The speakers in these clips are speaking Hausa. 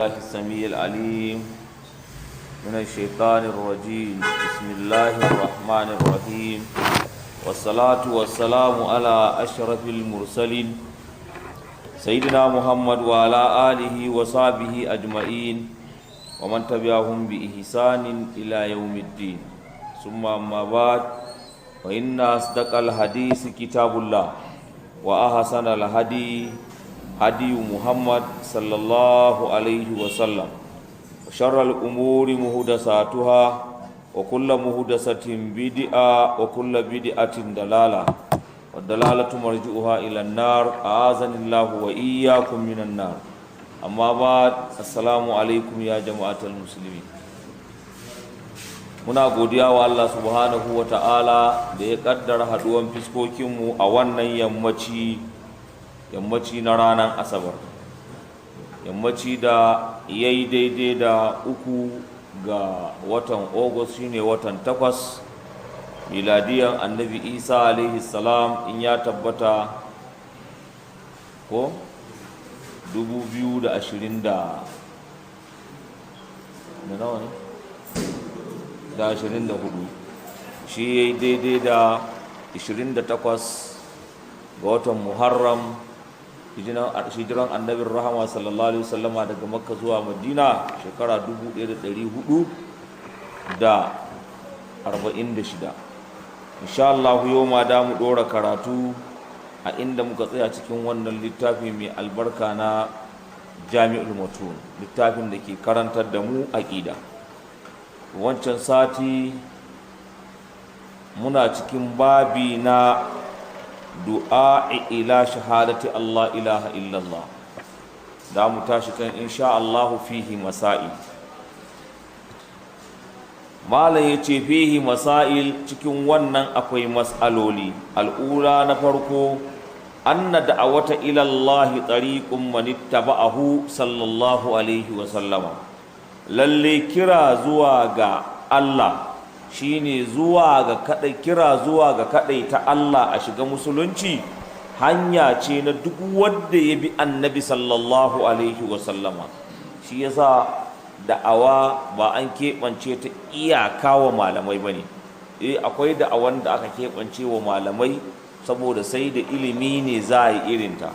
الله السميع العليم من الشيطان الرجيم. بسم الله الرحمن الرحيم، والصلاة والسلام على أشرف المرسلين، سيدنا محمد وعلى آله وصحبه أجمعين ومن تبعهم بإحسان إلى يوم الدين. ثم أما بعد، فإن أصدق الحديث كتاب الله، وأحسن الهدي هدي محمد صلى الله عليه وسلم، وشر الأمور محدثاتها، وكل محدثة بدعة، وكل بدعة ضلالة، والضلالة مرجعها إلى النار، أعاذني الله وإياكم من النار. أما بعد، السلام عليكم يا جماعة المسلمين. Muna godiya wa Allah subhanahu wa ta'ala da ya kaddara haduwan fiskokinmu a wannan yammaci na ranar Asabar, yammaci da ya yi daidai da 3 ga watan Ogos, shine watan 8, miladiyan Annabi Isa alaihi salam in ya tabbata ko 2020 da nawa ne? Da 24. Shi ya yi daidai da 28 ga watan Muharram, hijiran Annabin rahama sallallahu alaihi wasallama daga Makka zuwa Madina shekara 1446. Insha Allah, yau ma da mu dora karatu a inda muka tsaya cikin wannan littafi mai albarka na Jami'ul Mutun, littafin da ke karantar da mu aƙida. Wancan sati muna cikin babi na du'a ila shahadati Allah ilaha illallah. Da mu tashi kan, insha Allahu, fihi masail. Malam ya ce fihi masail, cikin wannan akwai mas'aloli. Al'ula, na farko, anna da'awata ila Allah tariqun man ittaba'ahu sallallahu alaihi wa sallama. Lalle kira zuwa ga Allah shine zuwa ga kadai, kira zuwa ga kadai ta Allah, a shiga musulunci, hanya ce na duk wanda ya bi Annabi sallallahu alaihi wa sallama. Shi yasa da'awa ba an keɓance ta iyaka wa malamai ba ne. Eh, akwai da'awan da aka keɓance wa malamai, saboda sai da ilimi ne za a yi irinta,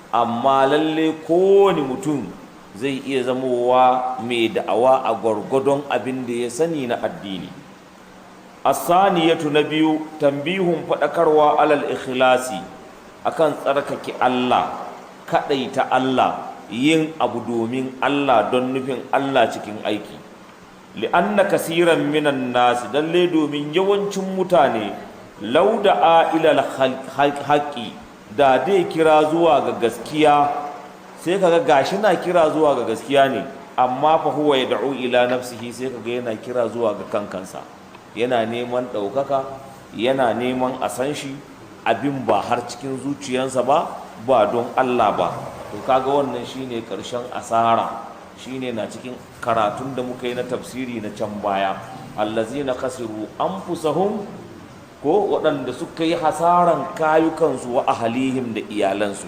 amma lalle kowane mutum zai iya zamowa mai da'awa a gwargwadon abin da ya sani na addini. Asaniyatu, na biyu, tambihun, faɗakarwa, alal ikhlasi, akan tsarkake Allah, kaɗaita Allah, yin abu domin Allah, don nufin Allah cikin aiki. Li'anna kasiran minan nasi, dalle domin yawancin mutane, law da'a ilal haqqi, da dai kira zuwa ga gaskiya, sai kaga gashi na kira zuwa ga gaskiya ne, amma fa huwa yad'u ila nafsihi, sai kaga yana kira zuwa ga kankansa, yana neman ɗaukaka, yana neman a san shi, abin ba har cikin zuciyansa ba, ba don Allah ba. To kaga wannan shine karshen asara, shine na cikin karatun da muka yi na tafsiri na can baya, allazina khasiru anfusahum, ko waɗanda suka yi hasaran kayukansu, wa ahlihim, da iyalansu.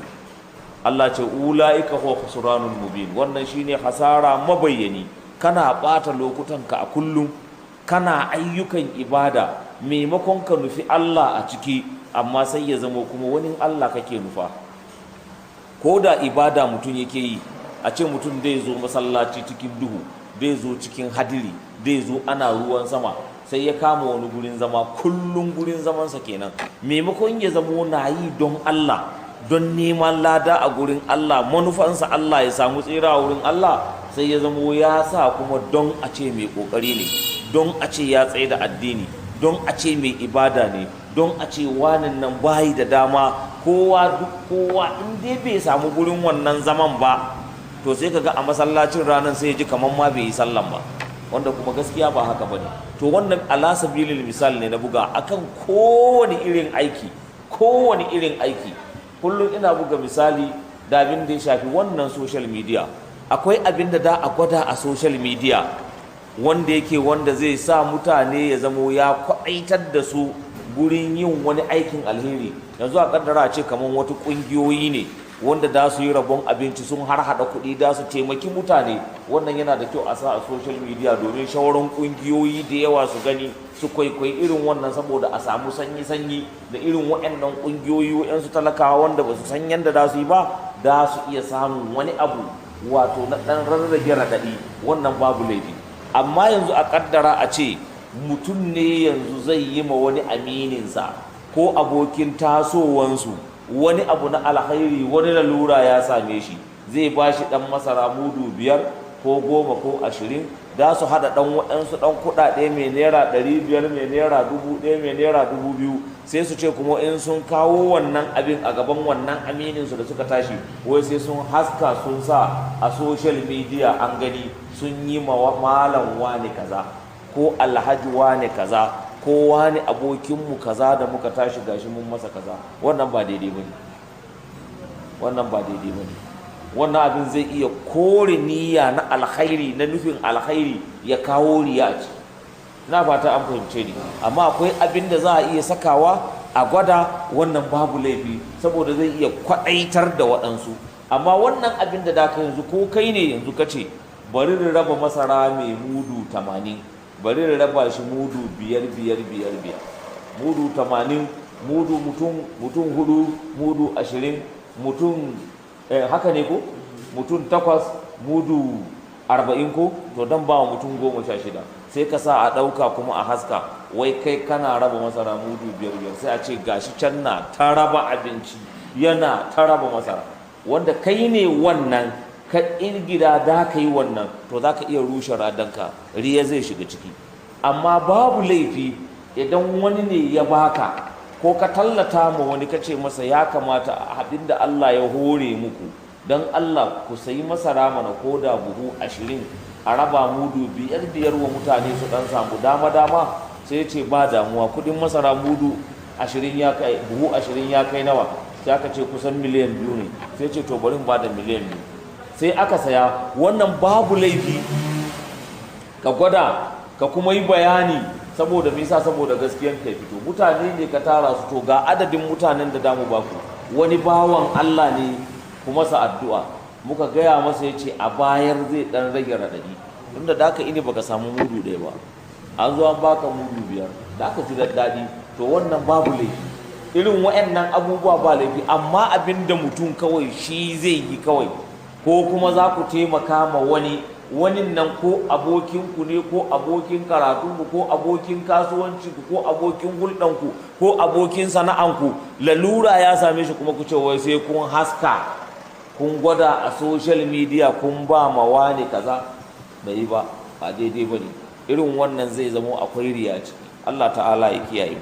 Allah ce ula'ika huwa khusranul mubin. Wannan shine hasara mabayyani. Kana ɓata lokutanka a kullum, kana ayyukan ibada, maimakon ka nufi Allah a ciki, amma sai ya zama kuma wani Allah kake nufa. Ko da ibada mutum yake yi, a ce mutum zai zo masallaci cikin duhu, zai zo cikin hadiri, zai zo ana ruwan sama, sai ya kama wani gurin zama, kullum gurin zamansa kenan. Maimakon ya zamo na yi don Allah, don neman lada a gurin Allah, manufansa Allah, ya samu tsira a wurin Allah, sai ya zamo ya sa kuma don a ce mai kokari ne, don a ce ya tsaye da addini, don a ce mai ibada ne, don a ce wanin nan bayi da dama. Kowa, duk kowa, in dai bai samu gurin wannan zaman ba, to sai kaga a masallacin ranar sai ya ji kamar ma bai yi sallan ba, wanda kuma gaskiya ba haka bane. To wannan ala sabilil misal ne na buga akan kowane irin aiki, kowane irin aiki. Kullum ina buga misali da abin da ya shafi wannan social media. Akwai abin da da a gwada a social media wanda yake wanda zai sa mutane ya zamo ya kwaɗaitar da su gurin yin wani aikin alheri. Yanzu a kaddara ce kamar wata ƙungiyoyi ne Wanda da su yi rabon abinci, sun har hada kuɗi da su taimaki mutane, wannan yana da kyau a sa a social media domin shawaran ƙungiyoyi da yawa su gani, su kwaikwayi irin wannan, saboda a samu sanyi-sanyi da irin waɗannan ƙungiyoyi. Waɗansu talakawa wanda ba su san yadda za su yi ba, da su iya samun wani abu, wato na ɗan rarrage raɗaɗi. Wannan babu laifi. Amma yanzu a ƙaddara a ce mutum ne yanzu zai yi ma wani amininsa ko abokin tasowansu wani abu na alkhairi, wani lalura ya same shi, zai ba shi ɗan masara mudu 5 ko 10 ko 20, da su haɗa ɗan waɗansu ɗan kuɗaɗe mai ₦500, mai ₦1,000, mai ₦2,000, sai su ce kuma in sun kawo wannan abin a gaban wannan amininsu da suka tashi, wai sai sun haska, sun sa a social media an gani sun yi ma malam wani kaza ko alhaji wani kaza ko wani abokinmu kaza da muka tashi, gashi mun masa kaza. Wannan ba daidai bane, wannan ba daidai bane. Wannan abin zai iya kore niyya na alkhairi, na nufin alkhairi, ya kawo riya a ciki. Na fata an fahimce ni. Amma akwai abin da za a iya sakawa a gwada, wannan babu laifi, saboda zai iya kwaɗaitar da waɗansu. Amma wannan abin da ka yanzu, ko kai ne yanzu ka ce bari da raba masara mai mudu 80, bari da raba shi mudu biyar biyar biyar biyar, mudu 80, mudu mutum hudu mudu 20, mutum haka ne ko mutum takwas mudu 40, ko to dan ba wa mutum 16, sai ka sa a ɗauka kuma a haska wai kai kana raba masara mudu biyar biyar, sai a ce gashi can na ta raba abinci, yana ta raba masara. Wanda kai ne wannan ka gida da ka yi wannan, to za ka iya rushe radanka, riya zai shiga ciki. Amma babu laifi idan wani ne ya baka ko ka tallata ma wani, ka ce masa ya kamata abin da Allah ya hore muku, don Allah ku sayi masara mana ko da buhu 20, a raba mudu biyar biyar wa mutane su dan samu dama dama. Sai ya ce ba damuwa. Kudin masara mudu 20 ya kai, buhu 20 ya kai nawa? Sai aka ce kusan miliyan 2 ne. Sai ce to bari ba da miliyan 2, sai aka saya. Wannan babu laifi ka gwada ka kuma yi bayani. Saboda me yasa? Saboda gaskiyan kai fito. Mutane ne ka tara su, to ga adadin mutanen da damu baku, wani bawan Allah ne kuma sa addu'a muka gaya masa, ya ce a bayar zai dan rage raɗaɗi. Tunda da aka ini baka samu mudu ɗaya ba, an zo an baka mudu 5, da aka ji daɗi, to wannan babu laifi. Irin wa'annan abubuwa ba laifi. Amma abin da mutum kawai shi zai yi kawai, ko kuma za ku taimaka ma wani, wani nan ko abokinku ne, ko abokin karatunku, ko abokin kasuwancinku, ko abokin hulɗanku, ko abokin sana'anku, lalura ya same shi, kuma ku ce wai sai kun haska, kun gwada a social media kun ba ma wani kaza, bai yi ba, ba daidai ba ne. Irin wannan zai zamo akwai riya ciki. Allah ta'ala ya kiyaye.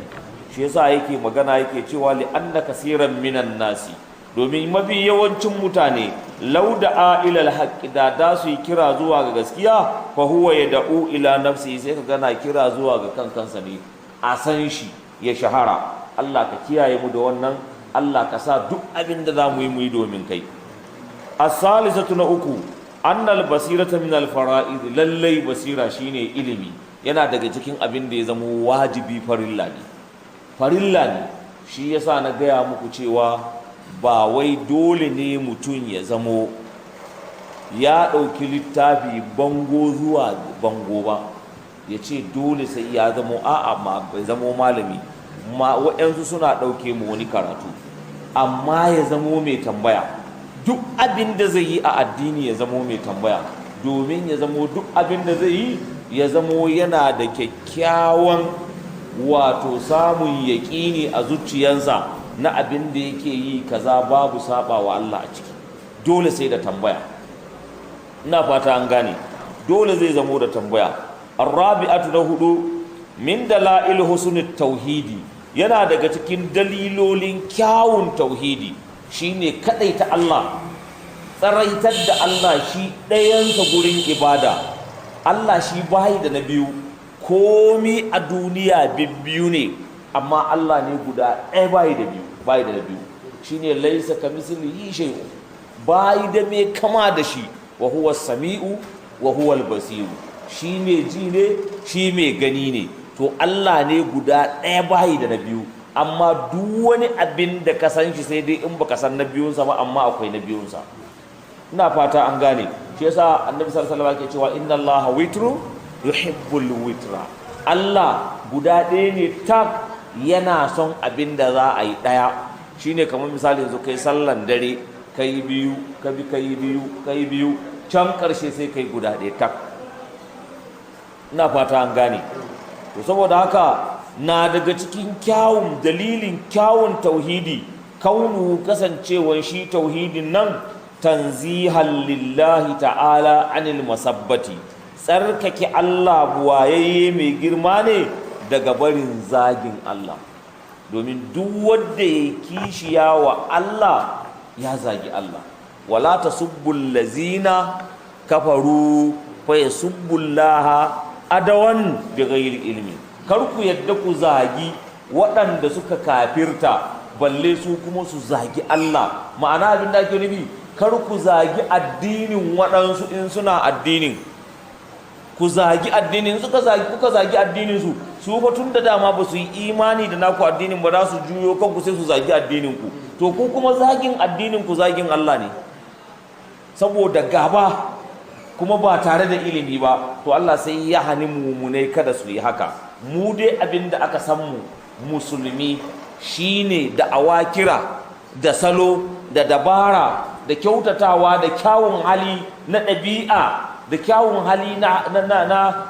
Shi yasa yake magana, yake cewa li anna kasiran minan nasi, domin mafi yawancin mutane, law da'a ila alhaqqi, da su yi kira zuwa ga gaskiya, fa huwa yad'u ila nafsi, sai ka gana kira zuwa ga kan kansa ne, a san shi, ya shahara. Allah ka kiyaye mu da wannan. Allah ka sa duk abin da za mu yi, mu yi domin kai. As-salisatu, na uku, annal basirata min al-fara'id. Lallai basira shine ilimi, yana daga cikin abin da ya zama wajibi, farilla ne, farilla ne. Shi yasa na gaya muku cewa ba wai dole ne mutum ya zamo ya ɗauki littafi bango zuwa bango ba, ya ce dole sai ya zamo, a'a, ma bai zamo malami ma. Waɗansu suna ɗauke mu wani karatu, amma ya zamo mai tambaya. Duk abin da zai yi a addini, ya zamo mai tambaya, domin ya zamo duk abin da zai yi, ya zamo yana da kyakkyawan, wato samun yaƙini a zuciyansa na abin da yake yi kaza babu saba wa Allah a ciki. Dole sai da tambaya. Ina fata an gane. Dole zai zamo da tambaya. Arrabi'atu, na hudu, min dalail husnut tauhidi, yana daga cikin dalilolin kyawun tauhidi shine kadaita Allah, tsaraitar da Allah shi ɗayansa gurin ibada. Allah shi bayi da na biyu. Komi a duniya bibbiyu ne, amma Allah ne guda ɗaya, bayi da biyu, bayi da na biyu. Shine laisa kamislihi shay'un, bayi da mai kama da shi. Wa huwa sami'u wa huwa al-basiru, shi mai ji ne, shi mai gani ne. To Allah ne guda ɗaya, bayi da na biyu. Amma duk wani abin da ka san shi, sai dai in baka san na biyunsa ba, amma akwai na biyunsa. Ina fata an gane. Shi yasa Annabi sallallahu alaihi wasallam ke cewa: "Inna Allaha witru yuhibbul witra." Allah guda ɗaya ne tak, yana son abin da za a yi ɗaya. Shine kamar misali, yanzu kai sallan dare, kai biyu, ka bi, kai biyu, kai biyu, can ƙarshe sai kai guda ɗaya tak. Ina fata an gane. To, saboda haka na daga cikin kyawun dalilin kyawun tauhidi, kaunu, kasancewan shi tauhidin nan, tanzihan lillahi ta'ala anil masabbati, tsarkake Allah buwayayye mai girma ne daga barin zagin Allah, domin duk wanda ya kishiya wa Allah ya zagi Allah. "Wala tasubbul lazina kafaru fa yasubbullaha adawan bighairi ilmi." Kar ku yadda ku zagi waɗanda suka kafirta, balle su kuma su zagi Allah. Ma'ana, abin da ake nufi, kar ku zagi addinin waɗansu in suna addinin. Ku zagi addinin suka zagi, kuka zagi addinin su, su fa tun da dama ba su yi imani da naku addinin ba, za su juyo kanku sai su zagi addinin ku. To, ku kuma zagin addinin ku zagin Allah ne, saboda gaba kuma ba tare da ilimi ba. To, Allah sai ya hani mumunai kada su yi haka. Mu dai abin da aka san mu musulmi shine da awakira da salo da dabara da kyautatawa da kyawun hali na ɗabi'a, da kyawun hali na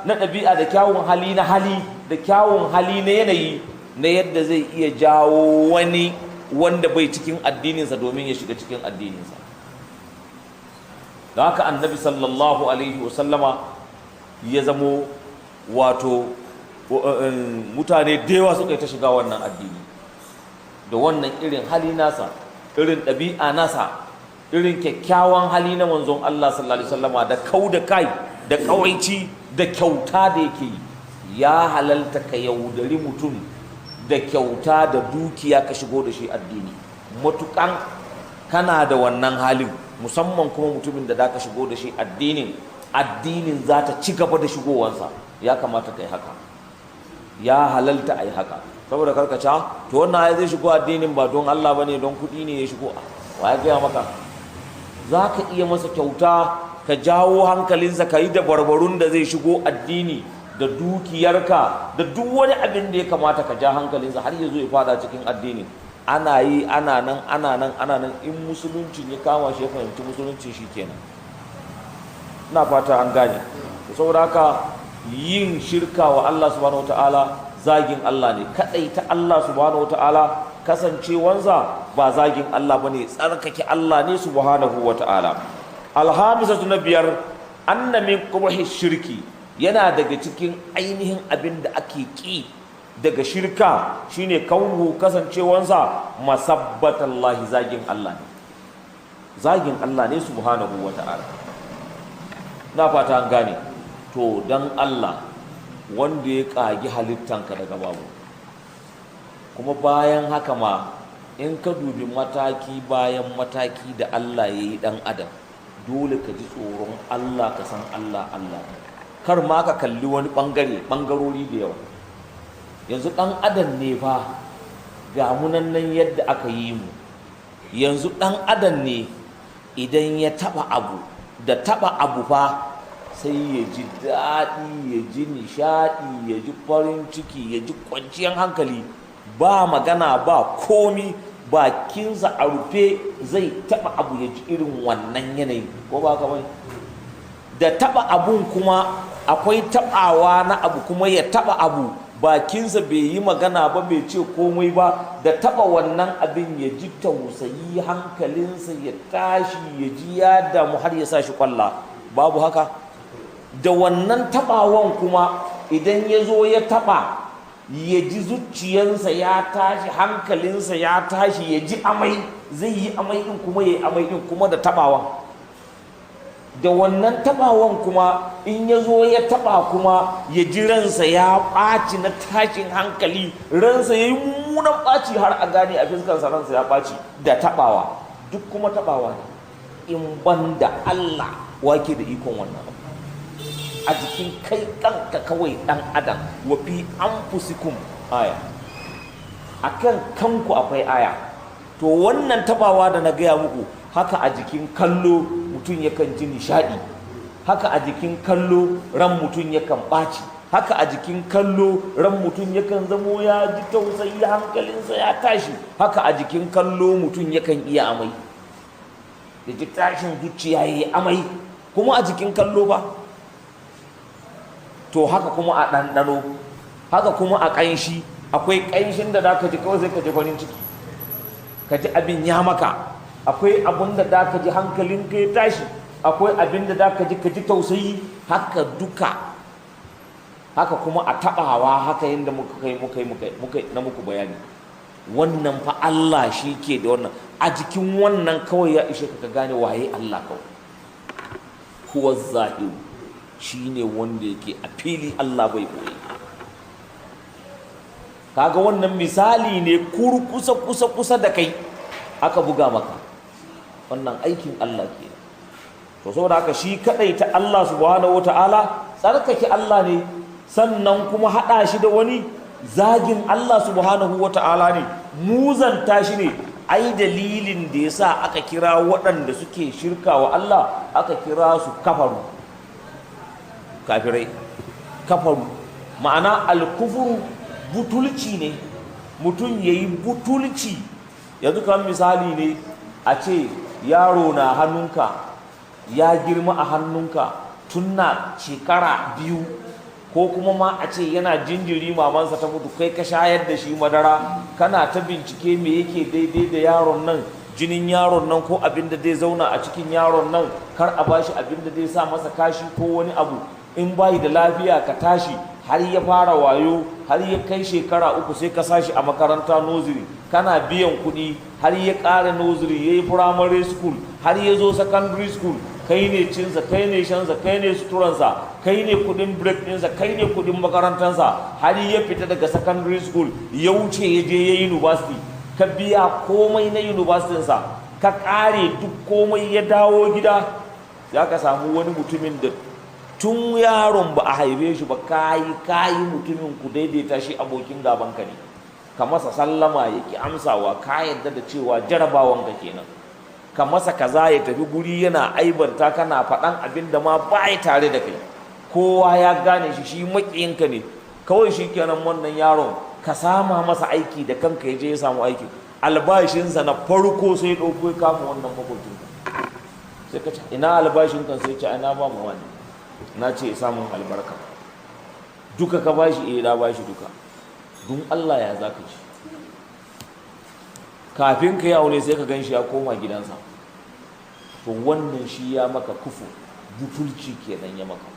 ɗabi'a, da kyawun hali na hali, da kyawun hali na yanayi, na yadda zai iya jawo wani wanda bai cikin addininsa domin ya shiga cikin addininsa. Da haka Annabi sallallahu alaihi wasallama ya zamo, wato mutane da yawa suka yi ta shiga wannan addini da wannan irin hali nasa, irin ɗabi'a nasa, irin kyakkyawan hali na manzon Allah sallallahu alaihi wasallama, da kau da kai, da kawaici, da kyauta da yake yi. Ya halalta ka yaudari mutum da kyauta da dukiya ka shigo da shi addini, matukan kana da wannan halin, musamman kuma mutumin da ka shigo da shi addinin, addinin za ta ci gaba da shigowansa. Ya kamata ka yi haka, ya halalta a yi haka, saboda karkaca. To, wannan ai zai shigo addinin ba don Allah bane, don kuɗi ne ya shigo. Wa ya gaya maka? Za ka iya masa kyauta, ka jawo hankalinsa, ka yi da barbarun da zai shigo addini da dukiyarka, da duk wani abin da ya kamata ka ja hankalinsa har ya zo ya fada cikin addini. Ana yi, ana nan, ana nan, ana nan, in musuluncin ya kama shi, ya fahimci musuluncin, shi kenan. Ina fata an gane. Saboda haka yin shirka wa Allah subhanahu wataala zagin Allah ne. Kadai ta Allah subhanahu wataala, kasancewansa ba zagin Allah bane, tsarkake Allah ne subhanahu wataala. Alhamisatu, na biyar, anna min qubhi shirki, yana daga cikin ainihin abin da ake ki daga shirka shine kaunuhu, kasancewansa, masabbatallahi, zagin Allah ne, zagin Allah ne subhanahu wataala. Na fata an gane. To, dan Allah wanda ya kagi halittanka daga babu, kuma bayan haka ma in ka dubi mataki bayan mataki da Allah ya yi dan adam, dole ka ji tsoron Allah, ka san Allah Allah. Kar ma ka kalli wani bangare, bangarori da yawa. Yanzu dan adam ne fa, ga munan nan yadda aka yi mu. Yanzu dan adam ne idan ya taba abu, da taba abu fa sai ya ji daɗi, ya ji nishaɗi, ya ji farin ciki, ya ji kwanciyar hankali. Ba magana ba komi, bakinsa a rufe, zai taba abu ya ji irin wannan yanayin, ko ba ka bane? Da taba abun kuma akwai tabawa na abu, kuma ya taba abu, bakinsa bai yi magana ba, bai ce komai ba, da taba wannan abin ya ji tausayi, hankalinsa ya tashi, ya ji ya damu har ya sa shi kwalla. Babu haka? Da wannan tabawan kuma idan ya zo ya taba, ya ji zuciyansa ya tashi, hankalinsa ya tashi, ya ji amai, zai yi amai din, kuma ya yi amai din kuma da tabawan. Da wannan tabawan kuma in ya zo ya taba kuma, ya ji ransa ya ɓaci na tashin hankali, ransa ya yi mummunan ɓaci har a gane a fiskarsa ransa ya ɓaci da tabawa. Duk kuma tabawa ne. In ban da Allah, wake da ikon wannan abu a jikin kai kanka kawai ɗan adam? Wa fi anfusikum aya. Akan kanku akwai aya. To wannan tabawa da na gaya muku, haka a jikin kallo mutum yakan ji nishadi, haka a jikin kallo ran mutum yakan ɓaci, haka a jikin kallo ran mutum yakan zamo ya ji tausayi, hankalinsa ya tashi, haka a jikin kallo mutum yakan iya amai, ya ji tashin zuciya, ya yi amai kuma a jikin kallo ba. To haka kuma a ɗanɗano, haka kuma a ƙanshi. Akwai ƙanshin da za ka ji kawai sai ka ji farin ciki, ka ji abin ya maka. Akwai abin da za ka ji hankalinka ya tashi, akwai abin da za ka ji, ka ji tausayi. Haka duka, haka kuma a taɓawa, haka yadda muka kai muka muka na muku bayani. Wannan fa Allah shi ke da wannan. A jikin wannan kawai ya ishe ka gane waye Allah kawai. Huwa zahiru, shine wanda yake a fili, Allah bai boye. Kaga wannan misali ne kurkusa, kusa kusa da kai aka buga maka. Wannan aikin Allah ke. To saboda haka shi kadai ta Allah subhanahu wataala tsarkake Allah ne, sannan kuma hada shi da wani zagin Allah subhanahu wataala ne, muzanta shi ne. Ai dalilin da yasa aka kira waɗanda suke shirka wa Allah, aka kira su kafaru, kafirai, kafaru, ma'ana alkufuru butulci ne, mutum ya yi butulci. Yanzu kamar misali ne a ce yaro na hannunka, ya girma a hannunka tun na shekara 2, ko kuma ma a ce yana jinjiri mamansa ta mutu, kai ka shayar da shi madara, kana ta bincike me yake daidai da yaron nan, jinin yaron nan, ko abin da zai zauna a cikin yaron nan, kar a bashi abin da zai sa masa kashi ko wani abu, in bayi da lafiya ka tashi, har ya fara wayo, har ya kai shekara 3, sai ka sashi a makaranta nursery, kana biyan kuɗi, har ya ƙara nursery, ya yi primary school, har ya zo secondary school. Kai ne cinsa, kai ne shansa, kai ne suturansa, kai ne kuɗin break ɗinsa, kai ne kuɗin makarantansa, har ya fita daga secondary school, ya wuce ya je ya yi university, ka biya komai na university ka ƙare duk komai, ya dawo gida, za ka samu wani mutumin da tun yaron ba a haife shi ba kayi kayi mutumin ku daidaita shi, abokin gabanka ne, ka masa sallama ya ki amsawa, ka yadda da cewa jarabawanka kenan. Ka masa kaza ya tafi guri yana aibanta, kana faɗan abin da ma ba ya tare da kai, kowa ya gane shi, shi maƙiyinka ne. Kawai shi kenan, wannan yaron ka sama masa aiki da kanka, ya je ya samu aiki, albashinsa na farko sai ɗauko ya kama wannan makocinka. Sai ka ce, "Ina albashin kan?" Sai ce, "Ina ba mu wani, na ce samun albarka." "Duka ka bashi?" "Eh, na bashi duka." Don Allah ya zaka ci? Kafin ka yi aune sai ka gan shi ya koma gidansa. To wannan shi ya maka kufu, butulci kenan ya maka.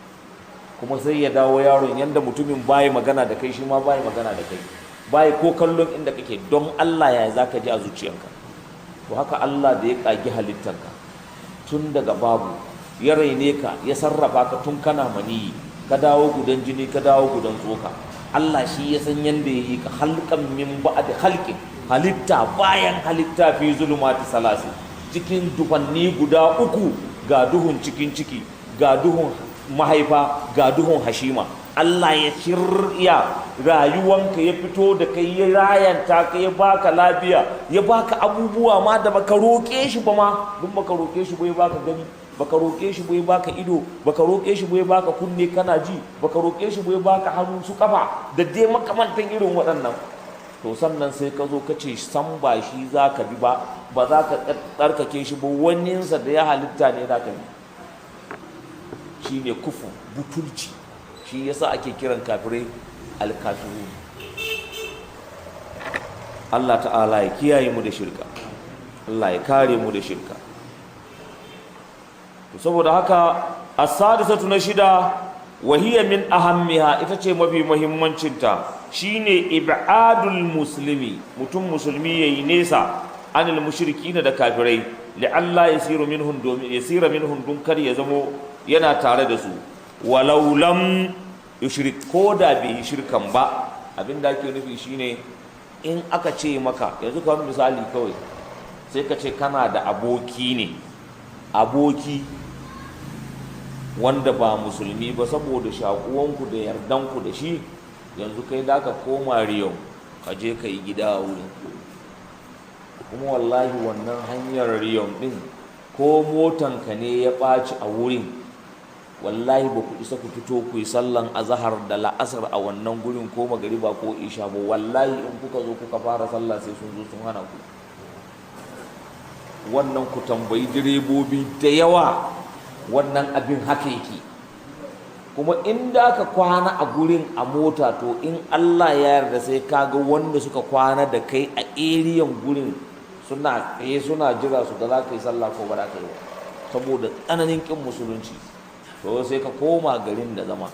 Kuma sai ya dawo yaron, yanda mutumin bayi magana da kai, shi ma bayi magana da kai, bayi ko kallon inda kake. Don Allah ya zaka ji a zuciyanka? To haka Allah da ya kagi halittanka tun daga babu, ya raine ka, ya sarrafa ka tun kana maniyi, ka dawo gudan jini, ka dawo gudan tsoka. Allah shi ya san yanda ya yi ka, halkan min ba'di halkin, halitta bayan halitta, fi zulumati salasi, cikin dufanni guda uku, ga duhun cikin ciki, ga duhun mahaifa, ga duhun hashima. Allah ya shirya rayuwanka, ya fito da kai, ya rayanta ka, ya baka lafiya, ya baka abubuwa ma da baka roƙe shi ba ma. Duk baka roƙe shi ba ya baka gani, baka roƙe shi ba ya baka ido, baka roƙe shi ba ya baka kunne kana ji, baka roƙe shi ba ya baka hannu, su kafa, da dai makamantan irin waɗannan. To sannan sai ka zo ka ce san ba shi za ka bi ba, ba za ka tsarkake shi ba, waninsa da ya halitta ne za ka bi. Shi ne kufu, butulci. Shi yasa ake kiran kafirai alkafirun. Allah ta'ala ya kiyaye mu da shirka, Allah ya kare mu da shirka. To saboda haka, as-sadisatu, na shida, wa hiya min ahammiha, ita ce mafi muhimmancinta, shine ib'adul muslimi, mutum musulmi yayi nesa, anil mushrikina, da kafirai, li'alla yasiru minhum, domin yasira minhum, dun kar ya zamo yana tare da su, walau lam yushrik, ko da bai yi shirkan ba. Abinda ake nufi shine, in aka ce maka yanzu, kamar misali kawai sai ka ce kana da aboki ne, aboki wanda ba musulmi ba, saboda shakuwanku da yardanku da shi, yanzu kai da ka koma Riyom. Ka je ka yi gida a wurin. Kuma wallahi wannan hanyar Riyom ɗin, ko motanka ne ya ɓaci a wurin, wallahi ba ku isa ku fito ku yi sallan azahar da la'asar a wannan gurin ko magariba ko isha ba. Wallahi in kuka zo kuka fara sallah, sai sun zo sun hana ku wannan. Ku tambayi direbobi da yawa, wannan abin haka yake. Kuma inda ka kwana a gurin a mota, to in Allah ya yarda sai ka ga wanda suka kwana da kai a eriyan gurin suna tsaye suna jira su ga za ka yi sallah ko ba za ka yi ba, saboda tsananin kin musulunci. To sai ka koma garin da zama,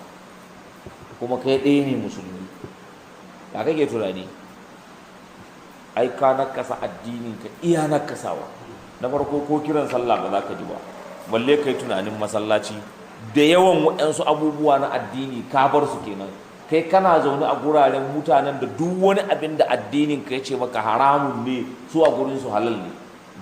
kuma kai ɗaya ne musulmi, ya kake tunani? Ai ka nakasa addinin ka iya nakasawa. Na farko, ko kiran sallah ba za ka ji ba, balle kai tunanin masallaci. Da yawan waɗansu abubuwa na addini ka bar su kenan. Kai kana zaune a guraren mutanen da duk wani abin da addinin ka ya ce maka haramun ne, su a gurin su halal ne.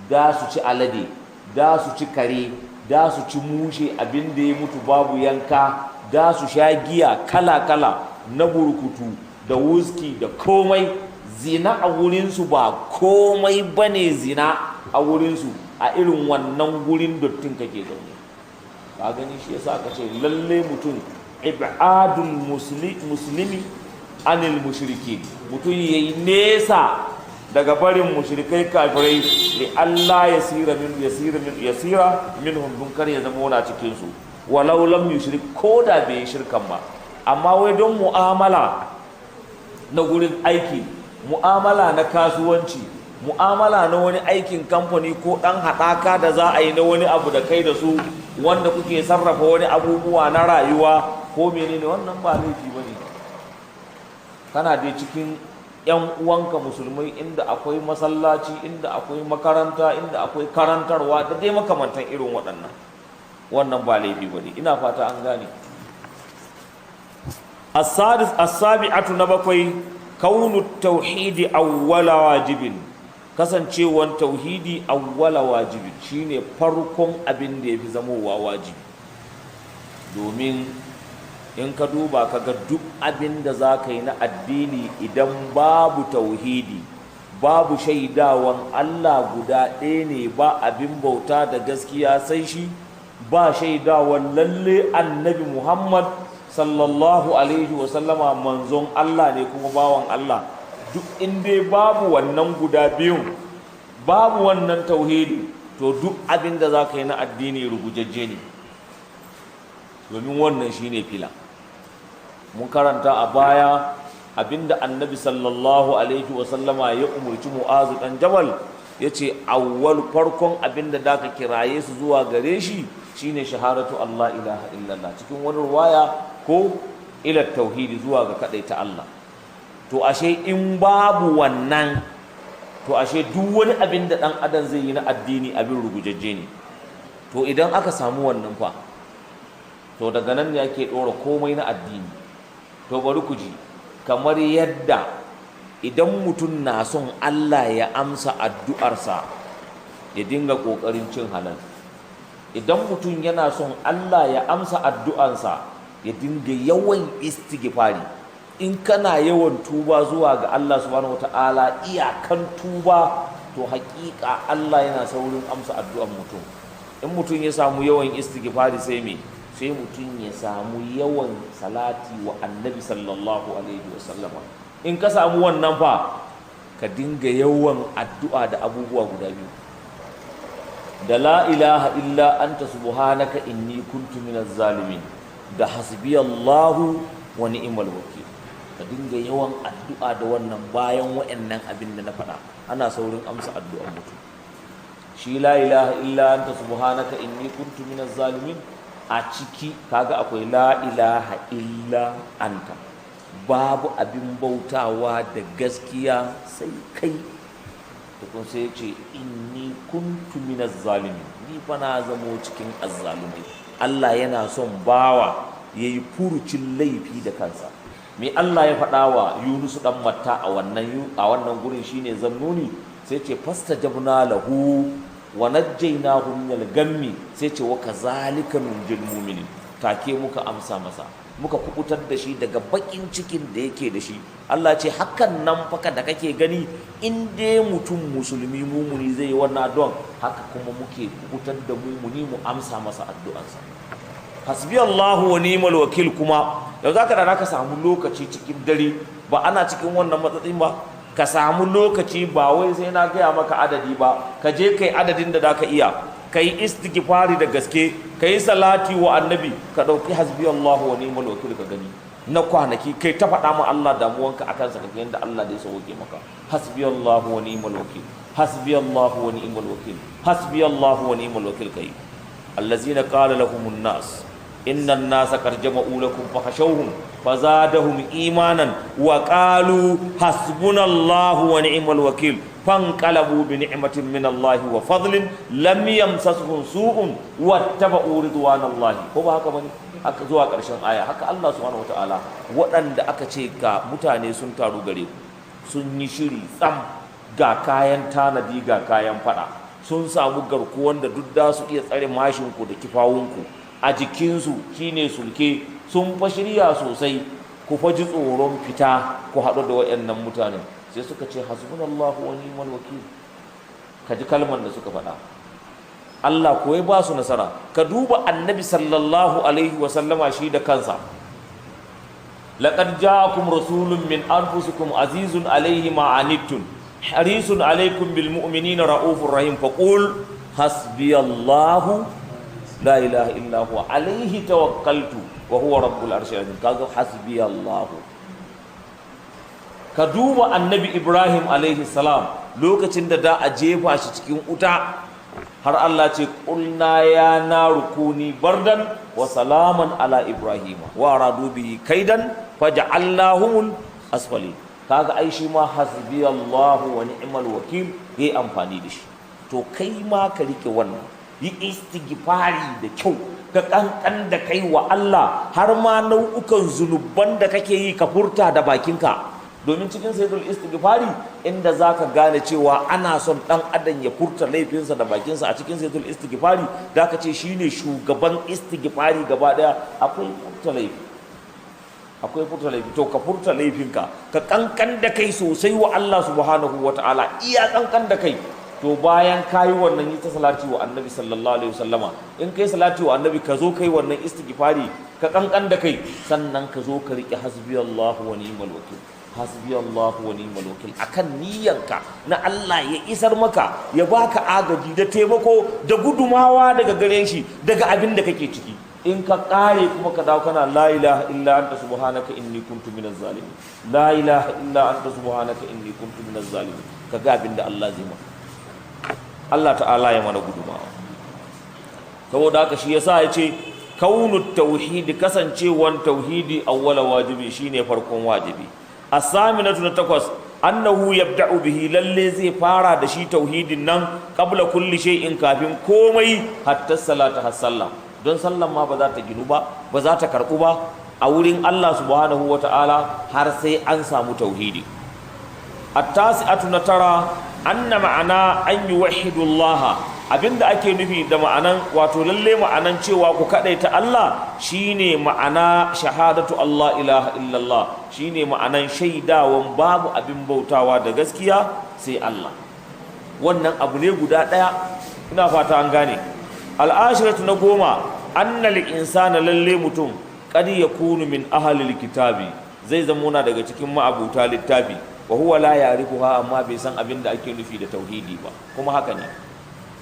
Da su ci alade, da su ci kare, da su ci mushe, abin da ya mutu babu yanka, da su sha giya kala kala na burkutu da wuski da komai. Zina a wurinsu ba komai bane, zina a wurinsu. A irin wannan gurin dottin kake zaune, ka gani. Shi yasa aka ce lalle mutum ibadul muslimi anil mushriki, mutum yayi nesa daga barin mushrikai, kafirai, li Allah yasira min yasira min yasira minhum, dun kar ya zama wani cikin su, walau lam yushrik, ko da bai shirkan ba. Amma wai don mu'amala na gurin aiki, mu'amala na kasuwanci, mu'amala na wani aikin kamfani, ko ɗan haɗaka da za a yi na wani abu da kai da su, wanda kuke sarrafa wani abubuwa na rayuwa ko menene, wannan ba laifi ba ne. Kana dai cikin 'yan uwanka musulmai, inda akwai masallaci, inda akwai makaranta, inda akwai karantarwa da dai makamantan irin waɗannan, wannan ba laifi ba ne. Ina fata an gane. السادس السابعة na bakwai, kaunu tauhidi awwala wajibin, kasancewan tauhidi awwala wajibin, shine farkon abin da yafi zamowa wajibi. Domin in ka duba ka ga duk abin da za ka yi na addini, idan babu tauhidi, babu shaidawan Allah guda ɗaya ne, ba abin bauta da gaskiya sai shi, ba shaidawan lalle Annabi Muhammad sallallahu alaihi wasallama manzon Allah ne kuma bawan Allah, duk inda babu wannan guda biyun, babu wannan tauhidi, to duk abin da za ka yi na addini rugujajje ne, domin wannan shine fila. Mun karanta a baya abinda Annabi sallallahu alaihi wasallama ya umurci Mu'azu dan Jabal, ya ce awwal, farkon abinda da ka kiraye su zuwa gare shi shine shahadatu Allah ilaha illallah, cikin wani ruwaya ko ila tauhidi, zuwa ga ta Allah. To ashe in babu wannan, to ashe duk wani abin da dan adam zai yi na addini abin rugujajje ne. To idan aka samu wannan fa, to daga nan ne ake ɗora komai na addini. To bari ku ji, kamar yadda idan mutum na son Allah ya amsa addu'arsa, ya dinga ƙoƙarin cin halal, idan mutum yana son Allah ya amsa addu'ansa, ya dinga yawan istighfari. In kana yawan tuba zuwa ga Allah subhanahu wata'ala, iyakan tuba, to haƙiƙa Allah yana saurin amsa addu'an mutum. In mutum ya samu yawan istighfari, sai me? Sai mutum ya samu yawan salati wa Annabi sallallahu alaihi wasallama. In ka samu wannan fa, ka dinga yawan addu'a da abubuwa guda biyu, da la ilaha illa anta subhanaka inni kuntu minaz zalimin, da hasbiyallahu wa ni'mal wakil. Ka dinga yawan addu'a da wannan bayan wa'annan abin da na faɗa, ana saurin amsa addu'an mutum. Shi la ilaha illa anta subhanaka inni kuntu minaz zalimin, a ciki kaga akwai la ilaha illa anta, babu abin bautawa da gaskiya sai kai. Tukun sai ya ce inni kuntu minaz zalimin, ni fa na zamo cikin azzalumai. Allah yana son bawa yayi furucin laifi da kansa. Me Allah ya faɗa wa Yunus dan Matta a wannan gurin? Shine Zannuni, sai ce fastajabna lahu wa najjaynahu minal gammi, sai ce wa kazalika nunjil mu'minin. Take muka amsa masa, muka kubutar da shi daga bakin cikin da yake da shi. Allah ce hakan nan faka da kake gani, in dai mutum musulmi mumuni zai yi wannan addu'an, haka kuma muke kubutar da mumuni, mu amsa masa addu'ansa. Hasbi Allahu wa ni'mal wakil. Kuma yau zaka da ka samu lokaci cikin dare, ba ana cikin wannan matsatsin ba, ka samu lokaci, ba wai sai na gaya maka adadi ba, ka je kai adadin da zaka iya, kai istighfari da gaske, kai salati wa Annabi, ka dauki hasbi Allahu wa ni'mal wakil, ka gani na kwanaki kai ta faɗa ma Allah damuwanka akan sa, kaga yanda Allah zai sauke maka. Hasbi Allahu wa ni'mal wakil, hasbi Allahu wa ni'mal wakil, hasbi Allahu wa ni'mal wakil. Kai allazina qala lahumun nas inna an-nasa qad jama'u lakum fakhashawhum fazadahum imanan wa qalu hasbunallahu wa ni'mal wakil fanqalabu bi ni'matin min Allah wa fadlin lam yamsasuhum su'un wattaba'u ridwanallahi. Ko ba haka bane? Haka zuwa ƙarshen aya. Haka Allah subhanahu wataala, waɗanda aka ce ga mutane sun taru gare ku, sun yi shiri tsam, ga kayan tanadi, ga kayan fada, sun samu garkuwan da duk da su iya tsare mashinku da kifawunku a jikinsu, shine sulke, sun fa shirya sosai, ku fa ji tsoron fita ku haɗu da waɗannan mutanen, sai suka ce hasbunallahu wa ni'mal wakil. Ka ji kalmar da suka faɗa, Allah ko ya ba su nasara. Ka duba Annabi sallallahu alaihi wa sallama shi da kansa: laqad ja'akum rasulun min anfusikum azizun alaihi ma anittum harisun alaikum bil mu'minina raufur rahim faqul hasbiyallahu la ilaha illa huwa alaihi tawakkaltu wa huwa rabbul arshil azim. Kaga hasbiyallahu. Ka duba Annabi Ibrahim alaihi salam, lokacin da da a jefa shi cikin wuta, har Allah ce qulna ya naru kuni bardan wa salaman ala Ibrahim wa aradu bihi kaidan faj'alnahumul asfalin. Kaga ai shi ma hasbiyallahu wa ni'mal wakil yayi amfani da shi. To kai ma ka rike wannan, yi istighfari da kyau, ka kankan da kai wa Allah, har ma nau'ukan zunuban da kake yi ka furta da bakinka. Domin cikin sayyidul istighfari, inda zaka gane cewa ana son dan adam ya furta laifinsa da bakinsa, a cikin sayyidul istighfari da aka ce shine shugaban istighfari gaba daya, akwai furta laifi, akwai furta laifi. To ka furta laifinka, ka kankan da kai sosai wa Allah subhanahu wataala, iya kankan da kai. To bayan kayi wannan, yi ta salati wa Annabi sallallahu alaihi wasallama. In kai salati wa Annabi, ka zo kai wannan istighfari, ka kankan da kai, sannan ka zo ka riƙe hasbiyallahu wa ni'mal wakil, hasbiyallahu wa ni'mal wakil, akan niyyanka na Allah ya isar maka, ya baka agaji da taimako da gudumawa daga gare shi, daga abin da kake ciki. In ka kare kuma, ka dawo kana la ilaha illa anta subhanaka inni kuntu minaz zalimin, la ilaha illa anta subhanaka inni kuntu minaz zalimin, ka ga abin da Allah zai maka. Allah ta'ala ya mana gudumawa. Saboda haka shi yasa ya ce kaunu tauhidi, kasancewan tauhidi, awwala wajibi, shine farkon wajibi. Asaminatu, na takwas, annahu yabda'u bihi, lalle zai fara da shi tauhidin nan, qabla kulli shay'in, kafin komai, hatta salata, har sallah. Don sallan ma ba za ta ginu ba, ba za ta karbu ba a wurin Allah subhanahu wata'ala har sai an samu tauhidi. Attasi'atu, na tara, anna ma'ana an yuwahhidu Allah, abinda ake nufi da ma'anan, wato lalle ma'anan cewa ku kadaita Allah, shine ma'ana shahadatu Allah ilaha illallah, shine ma'anan shaidawan babu abin bautawa da gaskiya sai Allah. Wannan abu ne guda daya, ina fata an gane. Al'ashiratu, na 10, annal insana, lalle mutum, qad yakunu min ahlil kitabi, zai zamona daga cikin ma'abuta littafi, wa huwa la ya'rifuha, amma bai san abin da ake nufi da tauhidi ba. Kuma haka ne,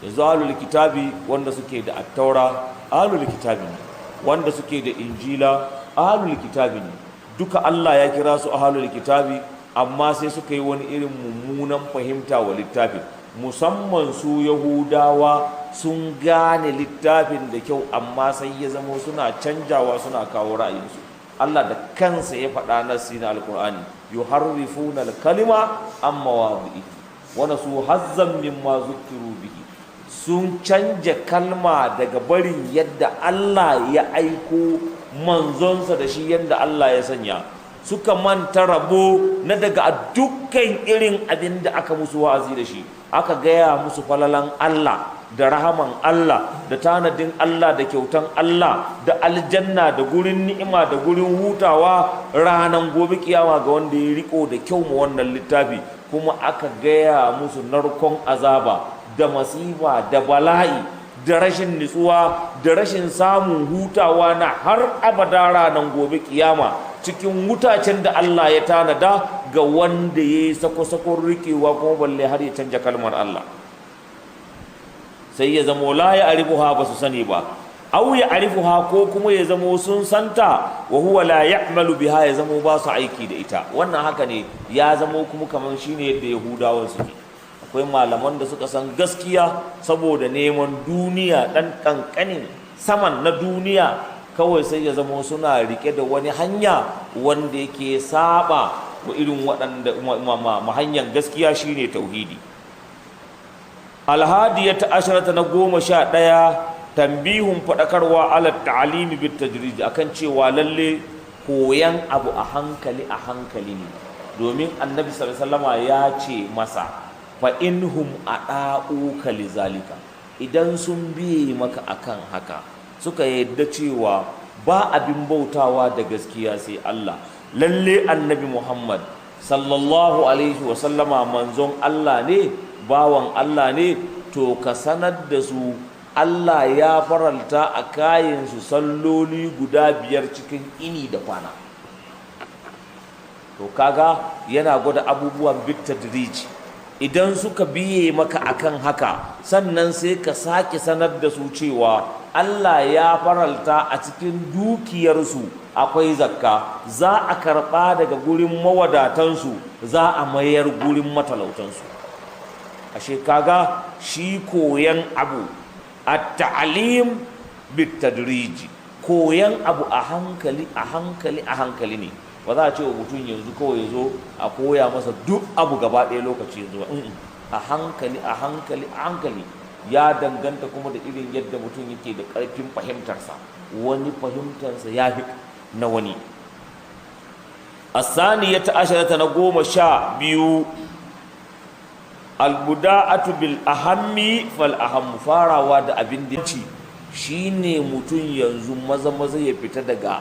yanzu ahlul kitabi wanda suke da Attaura ahlul kitabi ne, wanda suke da Injila ahlul kitabi ne, duka Allah ya kira su ahlul kitabi, amma sai suka yi wani irin mummunan fahimta wa littafin. Musamman su Yahudawa sun gane littafin da kyau, amma sai ya zamo suna canjawa, suna kawo ra'ayinsu. Allah da kansa ya faɗa nasi na Alƙur'ani: yuharrifuna al-kalima an mawadhi'i wa nasu hazzan mimma zukkiru bihi. Sun canja kalma daga barin yadda Allah ya aiko manzonsa da shi, yadda Allah ya sanya. Suka manta rabo na daga dukkan irin abin da aka musu wa'azi da shi, aka gaya musu falalan Allah. Da rahaman Allah, da tanadin Allah, da kyautan Allah, da aljanna, da gurin ni'ima, da gurin hutawa ranan gobe kiyama ga wanda ya riko da kyau ma wannan littafi. Kuma aka gaya musu narkon azaba da masifa da bala'i da rashin nutsuwa da rashin samun hutawa na har abada ranar gobe kiyama cikin wutacen da Allah ya tanada ga wanda ya yi sako-sakon rikewa, kuma balle har ya canja kalmar Allah. Sai ya zamo la ya arifuha, ba su sani ba, aw ya arifuha, ko kuma ya zamo sun santa, wa huwa la ya'malu biha, ya zamo ba su aiki da ita. Wannan haka ne, ya zamo kuma kamar shine yadda Yahudawan suke. Akwai malaman da suka san gaskiya, saboda neman duniya, dan kankanin saman na duniya kawai, sai ya zamo suna rike da wani hanya wanda yake saba wa irin waɗanda ma hanyar gaskiya, shine tauhidi. Alhadiyata asharata, na 11, tambihun, faɗakarwa, ala ta'alimi bit tadrij, akan cewa lalle koyan abu a hankali a hankali ne, domin Annabi sallallahu alaihi ya ce masa: fa inhum ada'uka lizalika, idan sun biye maka akan haka, suka yadda cewa ba abin bautawa da gaskiya sai Allah, lalle Annabi Muhammad sallallahu alaihi wasallama manzon Allah ne, bawan Allah ne, to ka sanar da su Allah ya faralta a kayansu salloli guda biyar cikin ini da kwana. To kaga yana gwada abubuwan bitadrij. Idan suka biye maka akan haka, sannan sai ka sake sanar da su cewa Allah ya faralta a cikin dukiyarsu akwai zakka, za a karɓa daga gurin mawadatansu, za a mayar gurin matalautansu. Ashe kaga shi koyan abu, at-ta'lim bitadriji, koyan abu a hankali a hankali a hankali ne. Ba za a ce wa mutum yanzu kawai ya zo a koya masa duk abu gaba ɗaya lokaci yanzu ba. A hankali a hankali a hankali. Ya danganta kuma da irin yadda mutum yake da ƙarfin fahimtarsa. Wani fahimtarsa ya fi na wani. Asaniyata asharata, na 12, albuda'atu bil ahammi fal ahammu, farawa da abin da ci shine mutum yanzu maza maza ya fita daga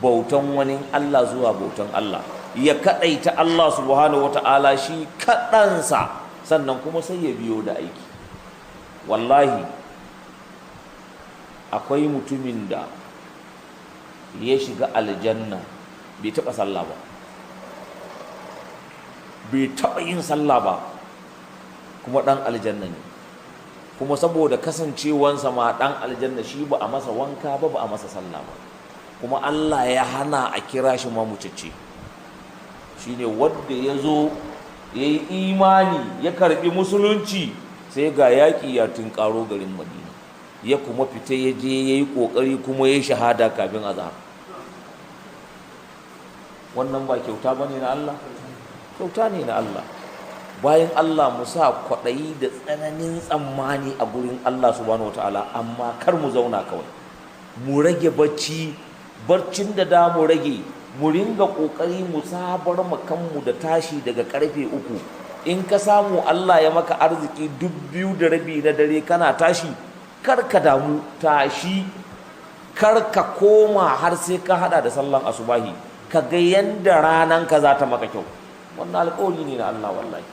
bautan wani Allah zuwa bautan Allah, ya kadaita Allah subhanahu wata'ala shi kadansa, sannan kuma sai ya biyo da aiki. Wallahi akwai mutumin da ya shiga aljanna bai taɓa sallah ba, bai taɓa yin sallah ba, kuma ɗan aljanna ne. Kuma saboda kasancewansa ma ɗan aljanna, shi ba a masa wanka ba, ba a masa sallah ba, kuma Allah ya hana a kira shi ma mucece. Shine wanda ya zo ya yi imani, ya karbi musulunci, sai ga yaƙi ya tunƙaro garin Madina, ya kuma fita, ya je ya yi ƙoƙari, kuma ya shahada kafin azhar. Wannan ba kyauta ba ne na Allah? Kyauta ne na Allah. Bayan Allah, mu sa kwaɗayi da tsananin tsammani a gurin Allah subhanahu wataala, amma kar mu zauna kawai. Mu rage bacci, barcin da da mu rage, mu ringa ƙoƙari mu sabar mu kanmu da tashi daga karfe 3. In ka samu Allah ya maka arziki duk 2:30 na dare kana tashi, kar ka damu, tashi, kar ka koma har sai ka hada da sallan asubahi, ka ga yanda ranan ka za ta maka kyau. Wannan alƙawari ne na Allah, wallahi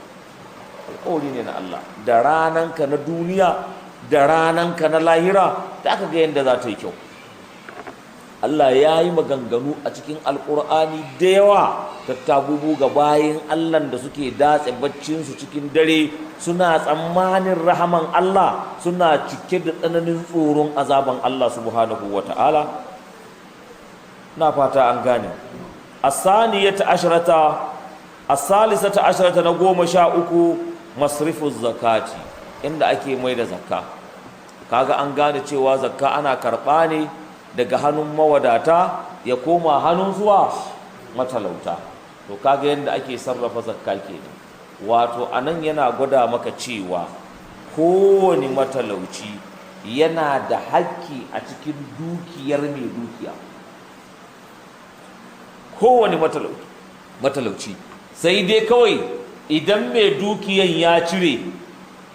alƙawari ne na Allah. Da rananka na duniya da rananka na lahira da aka ga yanda za ta yi kyau. Allah ya yi maganganu a cikin Alƙur'ani da yawa, tattabubu ga bayin Allah da suke datse baccinsu cikin dare, suna tsammanin rahaman Allah, suna cike da tsananin tsoron azaban Allah subhanahu wa ta'ala. Na fata an gane. Asaniyata asharata, asalisata asharata, na 13, masrifu zakati, inda ake mai da zakka. Kaga an gane cewa zakka ana karɓa ne daga hannun mawadata ya koma hannun zuwa matalauta. To kaga yadda ake sarrafa zakka kenan. Wato anan yana gwada maka cewa kowane matalauci yana da hakki a cikin dukiyar mai dukiya, kowane matalauci. Sai dai kawai idan mai dukiyan ya cire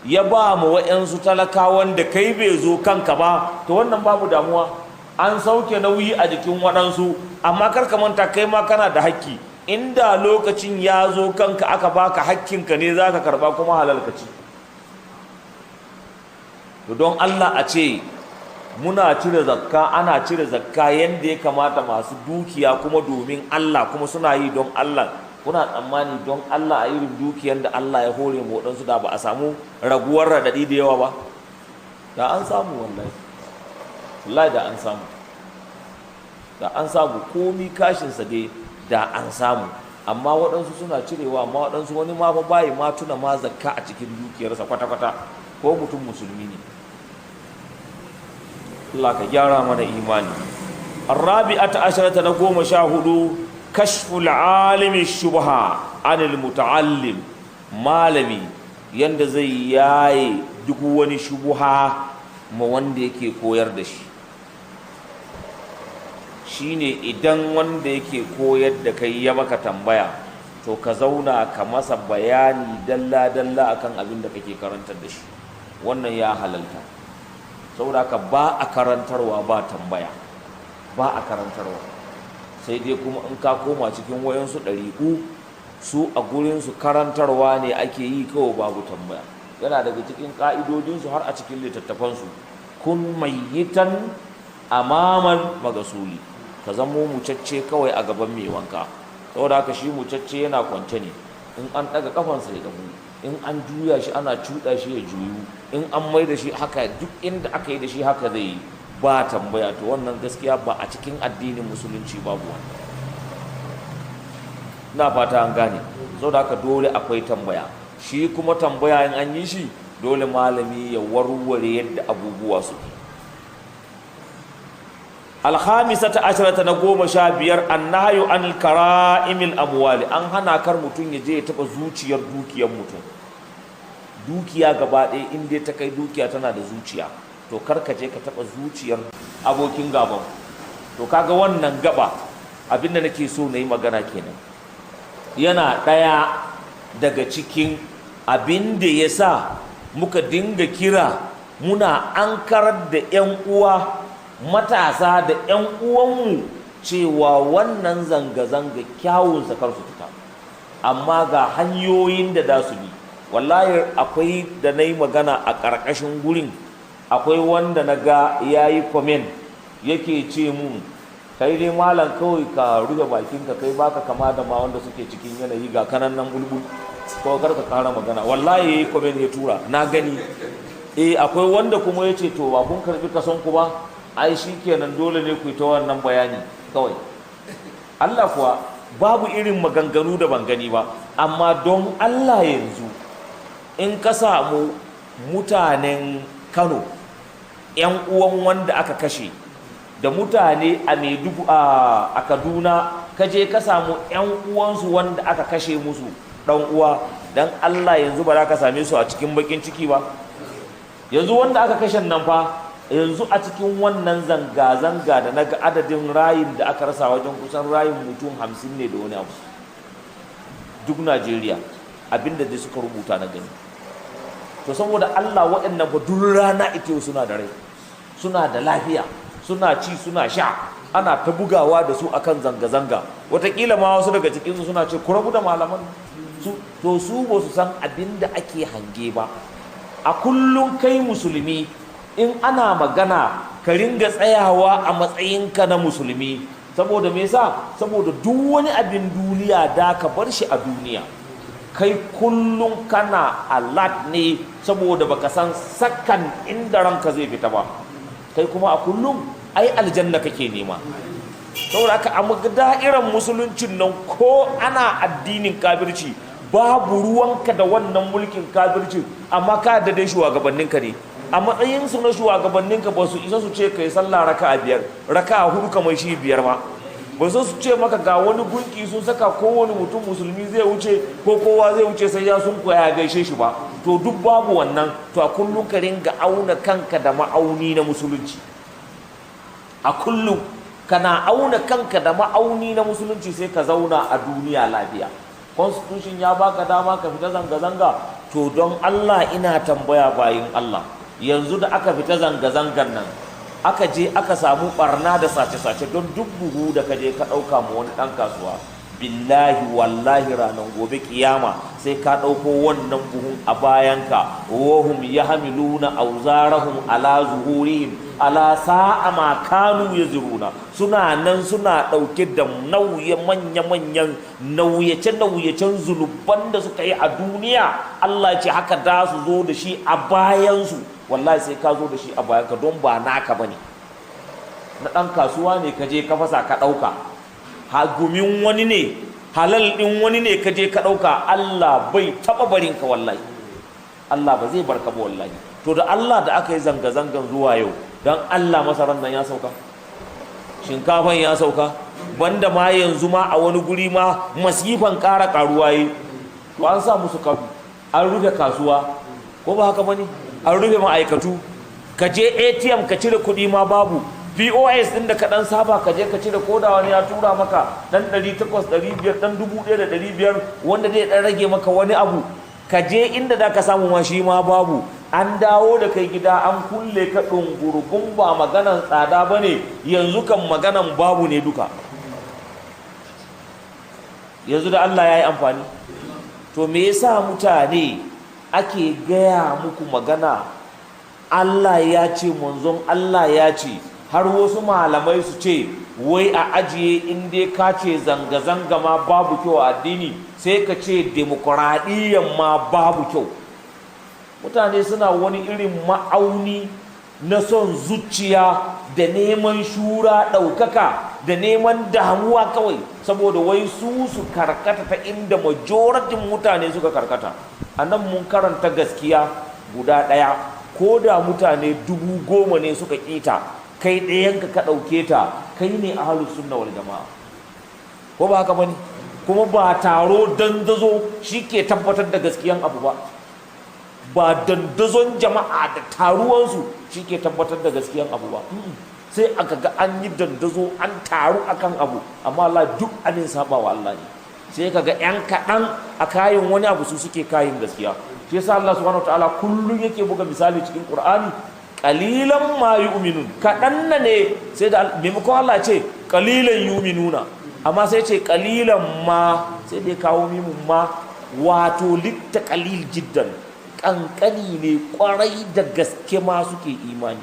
Ya ba mu wa'yansu talakawan da kai bai zo kanka ba, to wannan babu damuwa, an sauke nauyi a jikin waɗansu. Amma kar ka manta, kai ma kana da hakki. Inda lokacin ya zo kanka aka baka hakkinka ne, za ka karba kuma halal ka ci. To don Allah, a ce muna cire zakka, ana cire zakka yadda ya kamata, masu dukiya kuma domin Allah, kuma suna yi don Allah, kuna tsammani don Allah a irin dukiyar da Allah ya hore mu waɗansu, da ba a samu raguwar raɗaɗi da yawa ba? Da an samu, wallahi, wallahi da an samu, da an samu. Komi kashinsa dai da an samu. Amma waɗansu suna cirewa, amma waɗansu, wani ma fa bayi ma tuna ma zakka a cikin dukiyarsa kwata-kwata, ko mutum musulmi ne. Allah ka gyara mana imani. الرابعة عشرة na 14، كشف العالم الشبهة عن المتعلم. Malami yanda zai yaye duk wani shubuha ma wanda yake koyar da shi, shine idan wanda yake koyar da kai ya maka tambaya, to ka zauna ka masa bayani dalla-dalla akan abin da kake karantar da shi. Wannan ya halalta, saboda haka ba a karantarwa ba tambaya, ba a karantarwa. Sai dai kuma in ka koma cikin wayansu ɗariƙu, su a gurinsu karantarwa ne ake yi kawai, babu tambaya. Yana daga cikin ƙa'idodinsu, har a cikin littattafansu: كن ميتا أمام المغسول. Ka zamo mucacce kawai a gaban mai wanka. Saboda haka shi mucacce yana kwance ne, in an ɗaga kafansa ya ɗagu, in an juya shi ana cuɗa shi ya juyu, in an mai da shi haka, duk inda aka yi da shi haka zai yi, ba tambaya. To wannan gaskiya ba a cikin addinin Musulunci, babu wannan. Ina fata an gane. Saboda haka dole akwai tambaya. Shi kuma tambaya in an yi shi, dole malami ya warware yadda abubuwa suke. الخامسة عشرة na 15، النهي عن كرائم الأموال. An hana kar mutum ya je ya taɓa zuciyar dukiyar mutum. Dukiya gaba ɗaya, in dai ta kai dukiya tana da zuciya, to kar ka je ka taɓa zuciyar abokin gaban. To kaga wannan gaba, abinda nake so na yi magana kenan, yana ɗaya daga cikin abin da ya sa muka dinga kira, muna ankarar da 'yan uwa matasa da 'yan uwanmu cewa wannan zanga-zanga kyawunsa kar su fita, amma ga hanyoyin da za su bi. Wallahi akwai da na yi magana a ƙarƙashin gurin, akwai wanda na ga ya yi comment, yake ce mun, "Kai dai malam, kawai ka rufe bakinka, kai baka kama da ma wanda suke cikin yanayi, ga kanan nan bulbul, ko kar ka kara magana." Wallahi yayi comment ya tura, na gani. Eh, akwai wanda kuma ya ce, "To ba kun karbi kason ku ba, ai shikenan, dole ne ku yi ta wannan bayani kawai." Allah kuwa, babu irin maganganu da ban gani ba. Amma don Allah yanzu in ka samu mutanen Kano, 'yan uwan wanda aka kashe, da mutane a Maiduguri, a Kaduna, ka je ka samu 'yan uwansu wanda aka kashe musu dan uwa, dan Allah yanzu ba za ka same su a cikin bakin ciki ba? Yanzu wanda aka kashe nan fa, yanzu a cikin wannan zanga-zanga da naga adadin rayin da aka rasa, wajen kusan rayin mutum 50 ne da wani abu, duk Najeriya, abinda dai suka rubuta na gani. To saboda Allah, waɗannan ba duk rana ita suna da rai, suna da lafiya, suna ci, suna sha, ana ta bugawa da su akan zanga-zanga. Wataƙila ma wasu daga cikinsu suna ce ku rabu da malaman su. To su ba su san abin da ake hange ba. A kullum kai musulmi, in ana magana ka ringa tsayawa a matsayinka na musulmi. Saboda me yasa? Saboda duk wani abin duniya da ka bar shi a duniya, kai kullum kana alert ne, saboda baka san sakan inda ranka zai fita ba. Kai kuma a kullum ai aljanna kake nema. Saboda haka a da'irar Musuluncin nan, ko ana addinin kafirci, babu ruwanka da wannan mulkin kafirci, amma ka da dai shugabanninka ne. A matsayinsu na shugabanninka, ba su isa su ce ka yi sallah raka'a biyar, raka'a hudu kamar shi biyar ba. Ba su ce maka ga wani gunki sun saka, kowane mutum musulmi zai wuce, ko kowa zai wuce sai ya sun ya gaishe shi ba. To duk babu wannan. To a kullum ka ringa auna kanka da ma'auni na Musulunci. A kullum kana auna kanka da ma'auni na Musulunci, sai ka zauna a duniya lafiya. Constitution ya baka dama ka fita zanga-zanga. To don Allah ina tambaya bayin Allah, yanzu da aka fita zanga-zangan nan, aka je aka samu barna da sace-sace, don duk buhu da ka je ka ɗauka ma wani ɗan kasuwa, billahi wallahi ranar gobe kiyama sai ka ɗauko wannan buhun a bayanka. Wahum yahmiluna auzarahum ala zuhurihim ala sa'a ma kanu yazruna. Suna nan suna ɗauke da nauye, manya-manyan nauyace-nauyacen zunuban da suka yi a duniya. Allah ce haka da su zo da shi a bayansu. Wallahi sai ka zo da shi a bayanka, don ba naka bane, na ɗan kasuwa ne ka je ka fasa ka ɗauka. Gumin wani ne, halal ɗin wani ne ka je ka ɗauka. Allah bai taɓa barin ka, wallahi Allah ba zai barka ba, wallahi. To da Allah, da aka yi zanga-zangan zuwa yau, don Allah masaran nan ya sauka? Shinkafan ya sauka? Banda ma yanzu ma a wani guri ma masifan ƙara ƙaruwa yi. To an sa musu kafu, an rufe kasuwa, ko ba haka bane? An rufe ma'aikatu. Ka je ATM ka cire kuɗi ma babu. POS din da ka dan saba ka je ka cire, ko da wani ya tura maka dan 800, 500, dan 1500, wanda zai dan rage maka wani abu, ka je inda da ka samu ma shi ma babu. An dawo da kai gida, an kulle ka ɗungurgun. Ba maganan tsada ba ne yanzu kan, maganan babu ne duka. Yanzu da Allah ya yi amfani. To me yasa mutane ake gaya muku magana, Allah ya ce, manzon Allah ya ce, har wasu malamai su ce wai a ajiye, in dai ka ce zanga-zanga ma babu kyau a addini, sai ka ce demokuraɗiyyan ma babu kyau? Mutane suna wani irin ma'auni na son zuciya da neman shura, ɗaukaka da neman damuwa kawai, saboda wai su su karkata ta inda majoratin mutane suka karkata. A nan mun karanta gaskiya guda ɗaya, ko da mutane 10,000 ne suka ƙita, kai ɗayanka ka ɗauke ta, kai ne ahlus sunna wal jama'a, ko ba haka bane? Kuma ba taro dandazo shi ke tabbatar da gaskiyan abu ba, ba dandazon jama'a da taruwansu shi ke tabbatar da gaskiyan abu ba. Sai aka ga an yi dandazo, an taru akan abu, amma Allah duk abin saba wa Allah ne. Sai ka ga yan kaɗan a kayan wani abu, su suke kayan gaskiya. Shi yasa Allah subhanahu wataala kullum yake buga misali cikin Qur'ani, qalilan ma yu'minun, kaɗan na ne. Sai da maimakon Allah ce qalilan yu'minuna, amma sai ce qalilan ma, sai dai kawo mimun ma, wato litta qalil jiddan, kankani ne kwarai da gaske ma suke imani.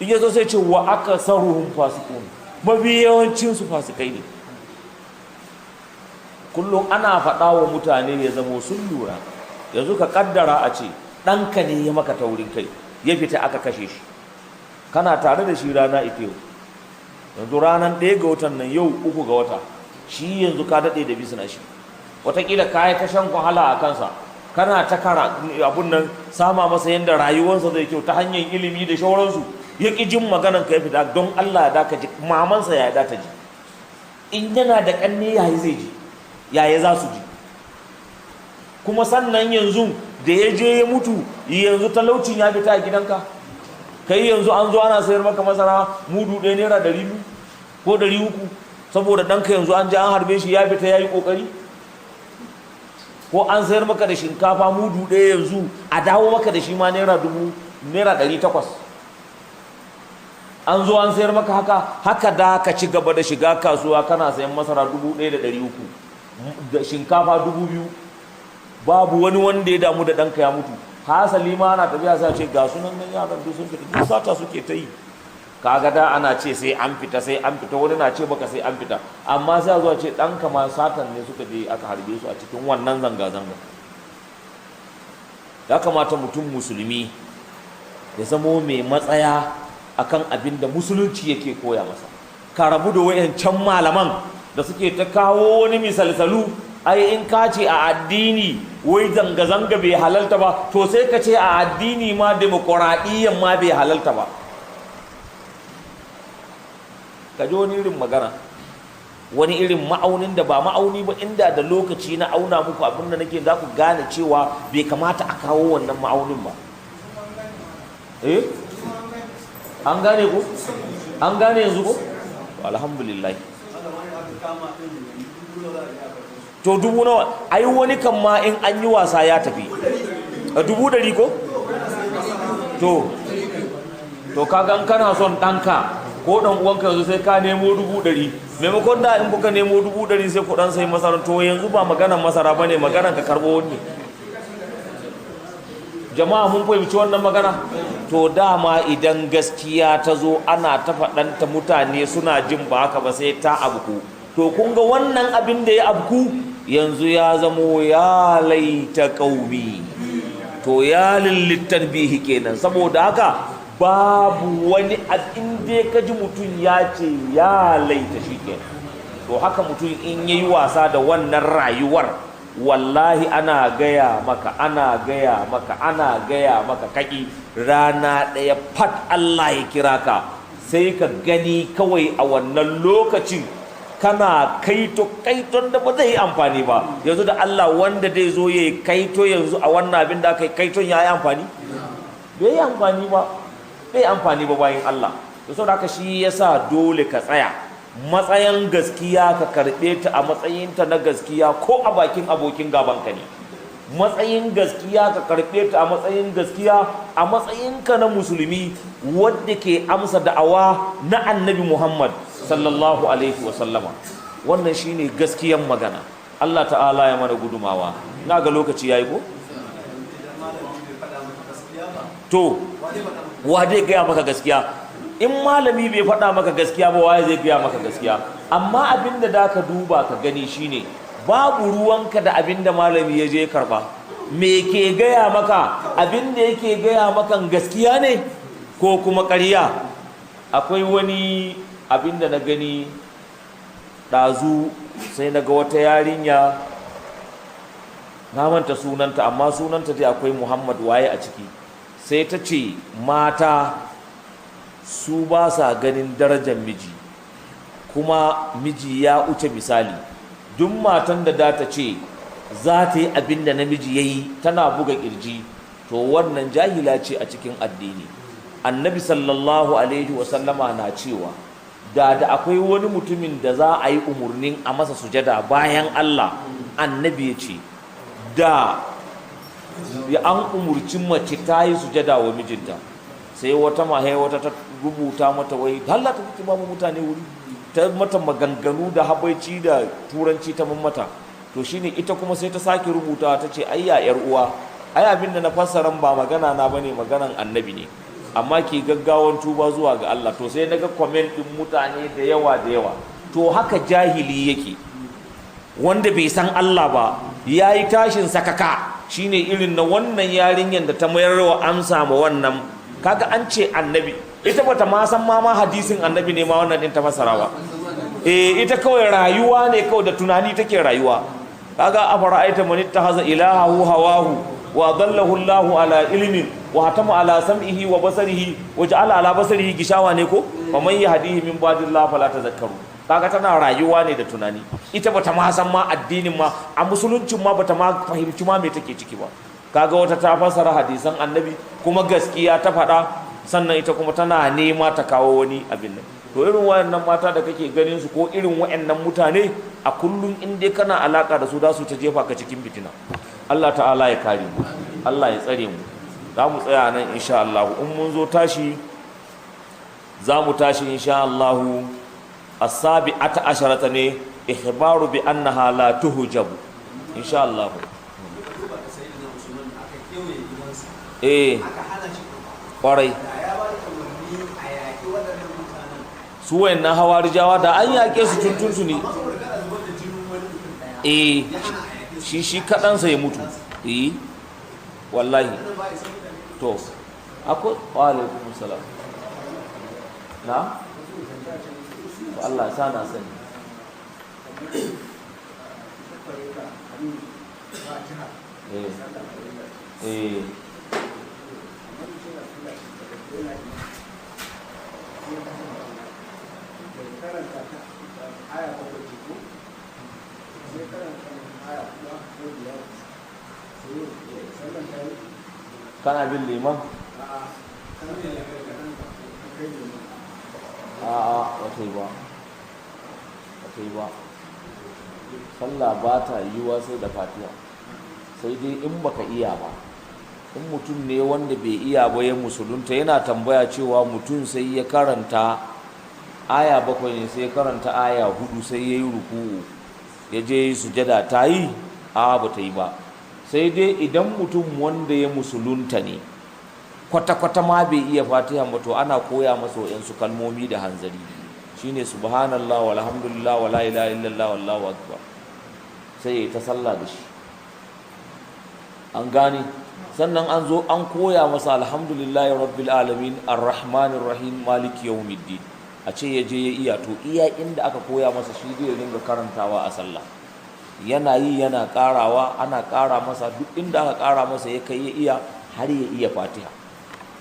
In yazo sai ce wa aksaruhum fasiqun, mafi yawancin su fasikai ne. Kullum ana faɗa wa mutane ya zamo sun lura. Yanzu ka kaddara a ce ɗanka ne ya maka taurin kai, ya fita aka kashe shi, kana tare da shi rana ita yau, yanzu ranar 1 ga watan nan, yau 3 ga wata, shi yanzu ka daɗe da bisina shi, watakila ka yi ta shan wahala a kansa, kana ta kara abun nan, sama masa yadda rayuwarsa zai kyau ta hanyar ilimi da shauransu, ya ƙi jin maganan ka, ya fita. Don Allah ya daka ji, mamansa ya da ta ji, in yana da ƙanne yayi zai ji, yaya za su ji? Kuma sannan yanzu da ya je ya mutu, yanzu talaucin ya fita a gidanka? Kai yanzu an zo ana sayar maka masara mudu ɗaya ₦200 ko 300, saboda ɗanka yanzu an je an harbe shi, ya fita ya yi ƙoƙari? Ko an sayar maka da shinkafa mudu ɗaya, yanzu a dawo maka da shi ma ₦1,000, ₦800, an zo an sayar maka haka, haka da ka ci gaba da shiga kasuwa kana sayan masara 1,300 da shinkafa 2,000, babu wani wanda ya damu da ɗanka ya mutu? Hasali ma ana tafiya sai ce ga sunan nan yaran duk sun fita, duk sata suke ta yi. Kaga da ana ce sai an fita, sai an fita, wani na ce baka sai an fita, amma sai a zuwa ce ɗanka ma satan ne suka je aka harbe su a cikin wannan zanga-zanga. Ya kamata mutum musulmi ya zamo mai matsaya akan abin da musulunci yake koya masa. Ka rabu da wayancan malaman da suke ta kawo wani misalsalu. Ai in ka ce a addini wai zanga-zanga bai halalta ba, to sai ka ce a addini ma demokuraɗiyyan ma bai halalta ba. Ka ji wani irin magana, wani irin ma'aunin da ba ma'auni ba. Inda da lokaci na auna muku abin da nake, za ku gane cewa bai kamata a kawo wannan ma'aunin ba. Eh, an gane ko? An gane yanzu ko? Alhamdulillah. To dubu nawa? Ai wani kan ma in an yi wasa ya tafi. A 100,000 ko? To kaga in kana son ɗanka ko ɗan uwanka yanzu sai ka nemo 100,000. Maimakon da in kuka nemo 100,000 sai ku ɗan sai masara. To yanzu ba maganan masara bane, maganan ka karɓo wani. Jama'a, mun fahimci wannan magana? To dama idan gaskiya ta zo ana ta faɗanta, mutane suna jin ba haka ba, sai ta abku. To kun ga wannan abin da ya abku yanzu ya zamo ya laita qaumi, to ya lillittar bihi kenan. Saboda haka babu wani abin da ka ji mutum ya ce ya laita, shi kenan. To haka mutum in yayi wasa da wannan rayuwar, wallahi ana gaya maka, ana gaya maka, ana gaya maka, kaki rana ɗaya fat Allah ya kira ka, sai ka gani kawai a wannan lokacin kana kaito kaiton da ba zai yi amfani ba. Yanzu da Allah wanda zai zo ya yi kaito yanzu a wannan abin da aka yi kaiton, ya yi amfani? Bai yi amfani ba, bai amfani ba, bayan Allah. To saboda haka shi yasa dole ka tsaya matsayin gaskiya, ka karɓe ta a matsayinta na gaskiya, ko a bakin abokin gabanka ne. Matsayin gaskiya, ka karɓe ta a matsayin gaskiya, a matsayinka na musulmi wadda ke amsa da'awa na Annabi Muhammad sallallahu alaihi wasallama. Wannan shine gaskiyan magana. Allah ta'ala ya mana gudumawa. Na ga lokaci yayi ko? To wa zai gaya maka gaskiya? In malami bai faɗa maka gaskiya ba, waye zai gaya maka gaskiya? Amma abin da da ka duba ka gani shine, babu ruwanka da abin da malami ya je karba. Me ke gaya maka? Abin da yake gaya maka gaskiya ne ko kuma ƙarya? Akwai wani abin da na gani ɗazu, sai na ga wata yarinya, na manta sunanta, amma sunanta dai akwai Muhammad waye a ciki. Sai ta ce mata su ba sa ganin darajar miji, kuma miji ya wuce misali. Duk matan da ta ce za ta yi abin da namiji ya yi, tana buga kirji, to wannan jahila ce a cikin addini. Annabi sallallahu alaihi wasallama na cewa da akwai wani mutumin da za a yi umarnin a masa sujada bayan Allah, annabi ya ce da ya an umurci mace ta yi sujada wa mijinta. Sai wata mahe wata ta rubuta mata, wai Allah ta fi ba mu mutane wuri, ta mata maganganu da habaici da turanci ta mun mata. To shine ita kuma sai ta sake rubuta, ta ce ayya yar uwa, ai abin da na fassaran ba magana na bane, maganan annabi ne, amma ki gaggawan tuba zuwa ga Allah. To sai naga comment din mutane da yawa da yawa. To haka jahili yake, wanda bai san Allah ba, yayi tashin sakaka. Shine irin na wannan yarinyan da ta mayar wa amsa ma wannan. Kaga an ce annabi, ita bata ma san ma hadisin annabi ne ma wannan din ta fasara ba. Eh, ita kawai rayuwa ne kawai da tunani take rayuwa. Kaga afara'aita man ittakhadha ilahahu hawahu wa adallahu Allahu ala ilmin wa hatama ala sam'ihi wa basarihi wa ja'ala ala basarihi gishawa ne ko fa man yahdihi min ba'dillah fala tadhakkaru. Kaga tana rayuwa ne da tunani, ita bata ma san ma addinin ma, a musuluncin ma bata ma fahimci ma me take ciki ba. Kaga wata ta fasara hadisan annabi, kuma gaskiya ta faɗa, sannan ita kuma tana nema ta kawo wani abin nan. To irin wayannan mata da kake ganin su, ko irin wayannan mutane, a kullum in dai kana alaka da su, za su ta jefa ka cikin fitina. Allah ta'ala ya kare mu, Allah ya tsare mu. Za mu tsaya nan insha Allah. In mun zo tashi, za mu tashi insha Allah as-sabi'ata asharata ne, ikhbaru bi annaha la tuhjabu insha Allah. Duba ka sai na Usman, aka kewaye gidansa, aka hana shi fita. Kwarai. Da ya ba da umarni a yaƙi waɗannan mutanen, Su wayannan hawarijawa, da an yaƙe su tuntuntuni. Amma saboda kada zubar da jinin wani mutum ɗaya, eh ya hana a yaƙe su. Shi kaɗansa ya mutu. Eh, wallahi. Wannan ba ya san mutane. To akwai, wa alaikum salam. Na, to Allah ya sa na sani. Eh eh Kana bin liman? A'a, wata yi ba, wata yi ba. Sallah ba ta yiwuwa sai da Fatiha, sai dai in baka iya ba. In mutum ne wanda bai iya ba ya musulunta, yana tambaya cewa mutum sai ya karanta aya 7 ne, sai ya karanta aya 4, sai ya yi ruku'u, ya je yi sujada, ta yi? A ba ta yi ba. Sai dai idan mutum wanda ya musulunta ne kwata-kwata ma bai iya Fatiha ba, to ana koya masa wa'yansu kalmomi da hanzari, shine subhanallah walhamdulillah wala ilaha illallah wallahu akbar, sai ya yi ta sallah da shi. An gane? Sannan an zo an koya masa alhamdulillahi rabbil alamin arrahmanir rahim maliki yawmiddin, a ce ya je ya iya. To iya inda aka koya masa shi zai ringa karantawa a sallah, yana yi yana karawa, ana kara masa, duk inda aka kara masa ya kai ya iya har ya iya Fatiha.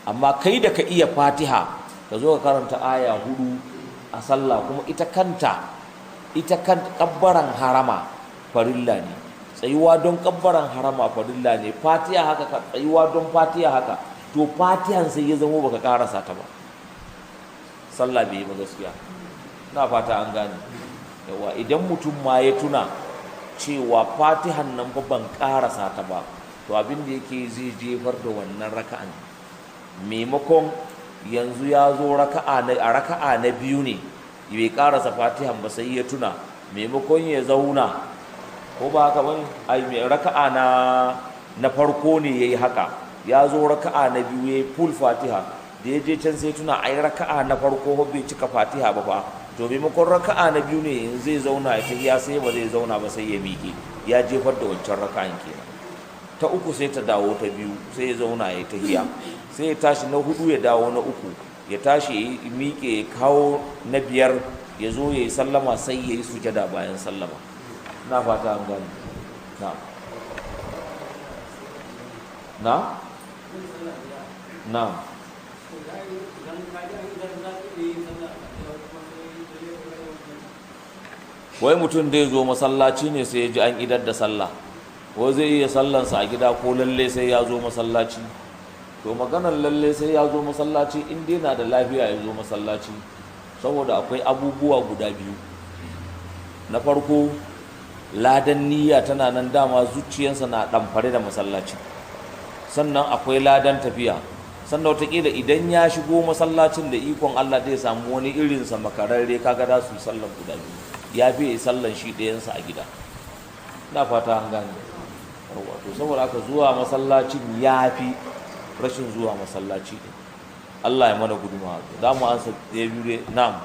Amma kai da ka iya Fatiha ka zo ka karanta aya 4 a sallah, kuma ita kanta kabbaran harama farilla ne, tsayuwa don kabbaran harama farilla ne, Fatiha haka, ka tsayuwa don Fatiha haka, to Fatihan sai ya zamo baka karasa ta ba, sallah bai yi ba gaskiya. Na fata an gane. Yawa, idan mutum ma ya tuna cewa Fatihan nan fa ban karasa ta ba, to abin da yake zai jefar da wannan raka'an. Maimakon yanzu ya zo raka'a na a raka'a na 2 ne bai karasa Fatihan ba, sai ya tuna, maimakon ya zauna, ko ba haka bane? Ai mai raka'a na farko ne yayi haka, ya zo raka'a na 2 yayi full Fatiha, da ya je can sai tuna ai raka'a na farko bai cika Fatiha ba fa, to maimakon raka'a na 2 ne yanzu zai zauna ya tahiya, sai ba zai zauna ba, sai ya miƙe, ya jefar da wancan raka'an kenan. Ta 3 sai ta dawo ta 2, sai ya zauna ya tahiya, sai ya tashi na 4 ya dawo na 3, ya tashi ya miƙe ya kawo na 5, ya zo ya yi sallama, sai ya yi sujada bayan sallama. Na fata an gane. Na na na Wai mutum zai zo masallaci ne sai ya ji an idar da sallah, ko zai iya sallansa a gida ko lalle sai ya zo masallaci? To maganar lalle sai ya zo masallaci, in dai na da lafiya ya zo masallaci, saboda akwai abubuwa guda biyu. Na farko, ladan niyya tana nan, dama zuciyarsa na ɗamfare da masallaci. Sannan akwai ladan tafiya. Sannan wataƙila idan ya shigo masallacin, da ikon Allah zai samu wani irinsa makararre, kaga za su yi sallan guda biyu, ya fi yi sallan shi ɗayansa a gida. Ina fata an gane. Yawwa, to saboda haka zuwa masallacin ya fi rashin zuwa masallaci ɗin. Allah ya mana guduma. Za mu ansa ɗaya biyu dai. Na'am,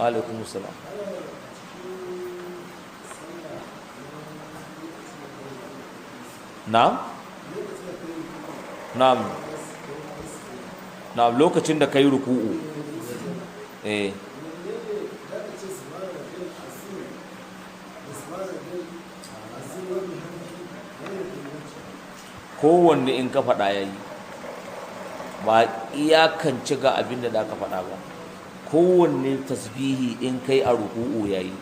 alaikum salam. Na'am, na'am, na'am. Lokacin da kai ruku'u, eh, kowanne in ka faɗa yayi, ba iyakance ga abin da ka faɗa ba. Kowanne tasbihi in kai a ruku'u yayi,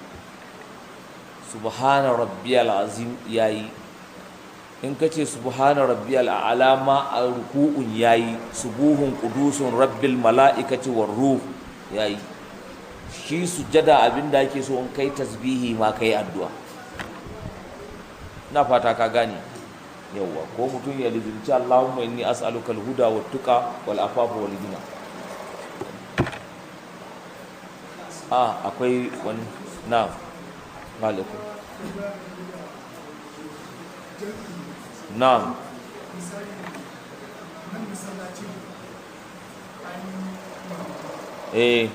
subhana rabbiyal azim yayi, in ka ce subhana rabbiyal a'la ma a ruku'un yayi, subuhun qudusun rabbil mala'ikati war ruh yayi. Shi sujjada abin da ake so in kai tasbihi ma kai addu'a. Ina fata ka gane. Yawwa, ko mutum ya lizinci Allahumma inni as'aluka al-huda wat tuqa wal afafa wal ghina. Ah, akwai wani. Na'am, alaikum. Na'am. Eh,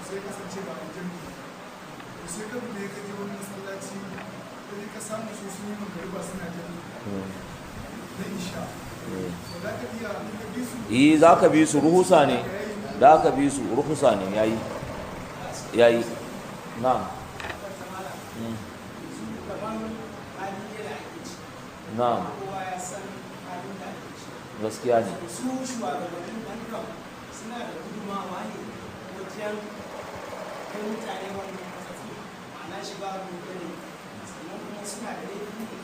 sai kasance ba a jami'i, to sai ka bude ka je wani masallaci, sai ka samu su sun yi magariba suna jami'i na isha, to za ka iya in ka bi su? Yi, za ka bi su, ruhusa ne, za ka bi su, ruhusa ne, yayi yayi. Na'am. Na'am, gaskiya ne. Su shugabannin nan suna da gudumawa ne wajen kai mutane wannan matsatsi, ma'ana shiga rudani, sannan kuma suna da laifi ne?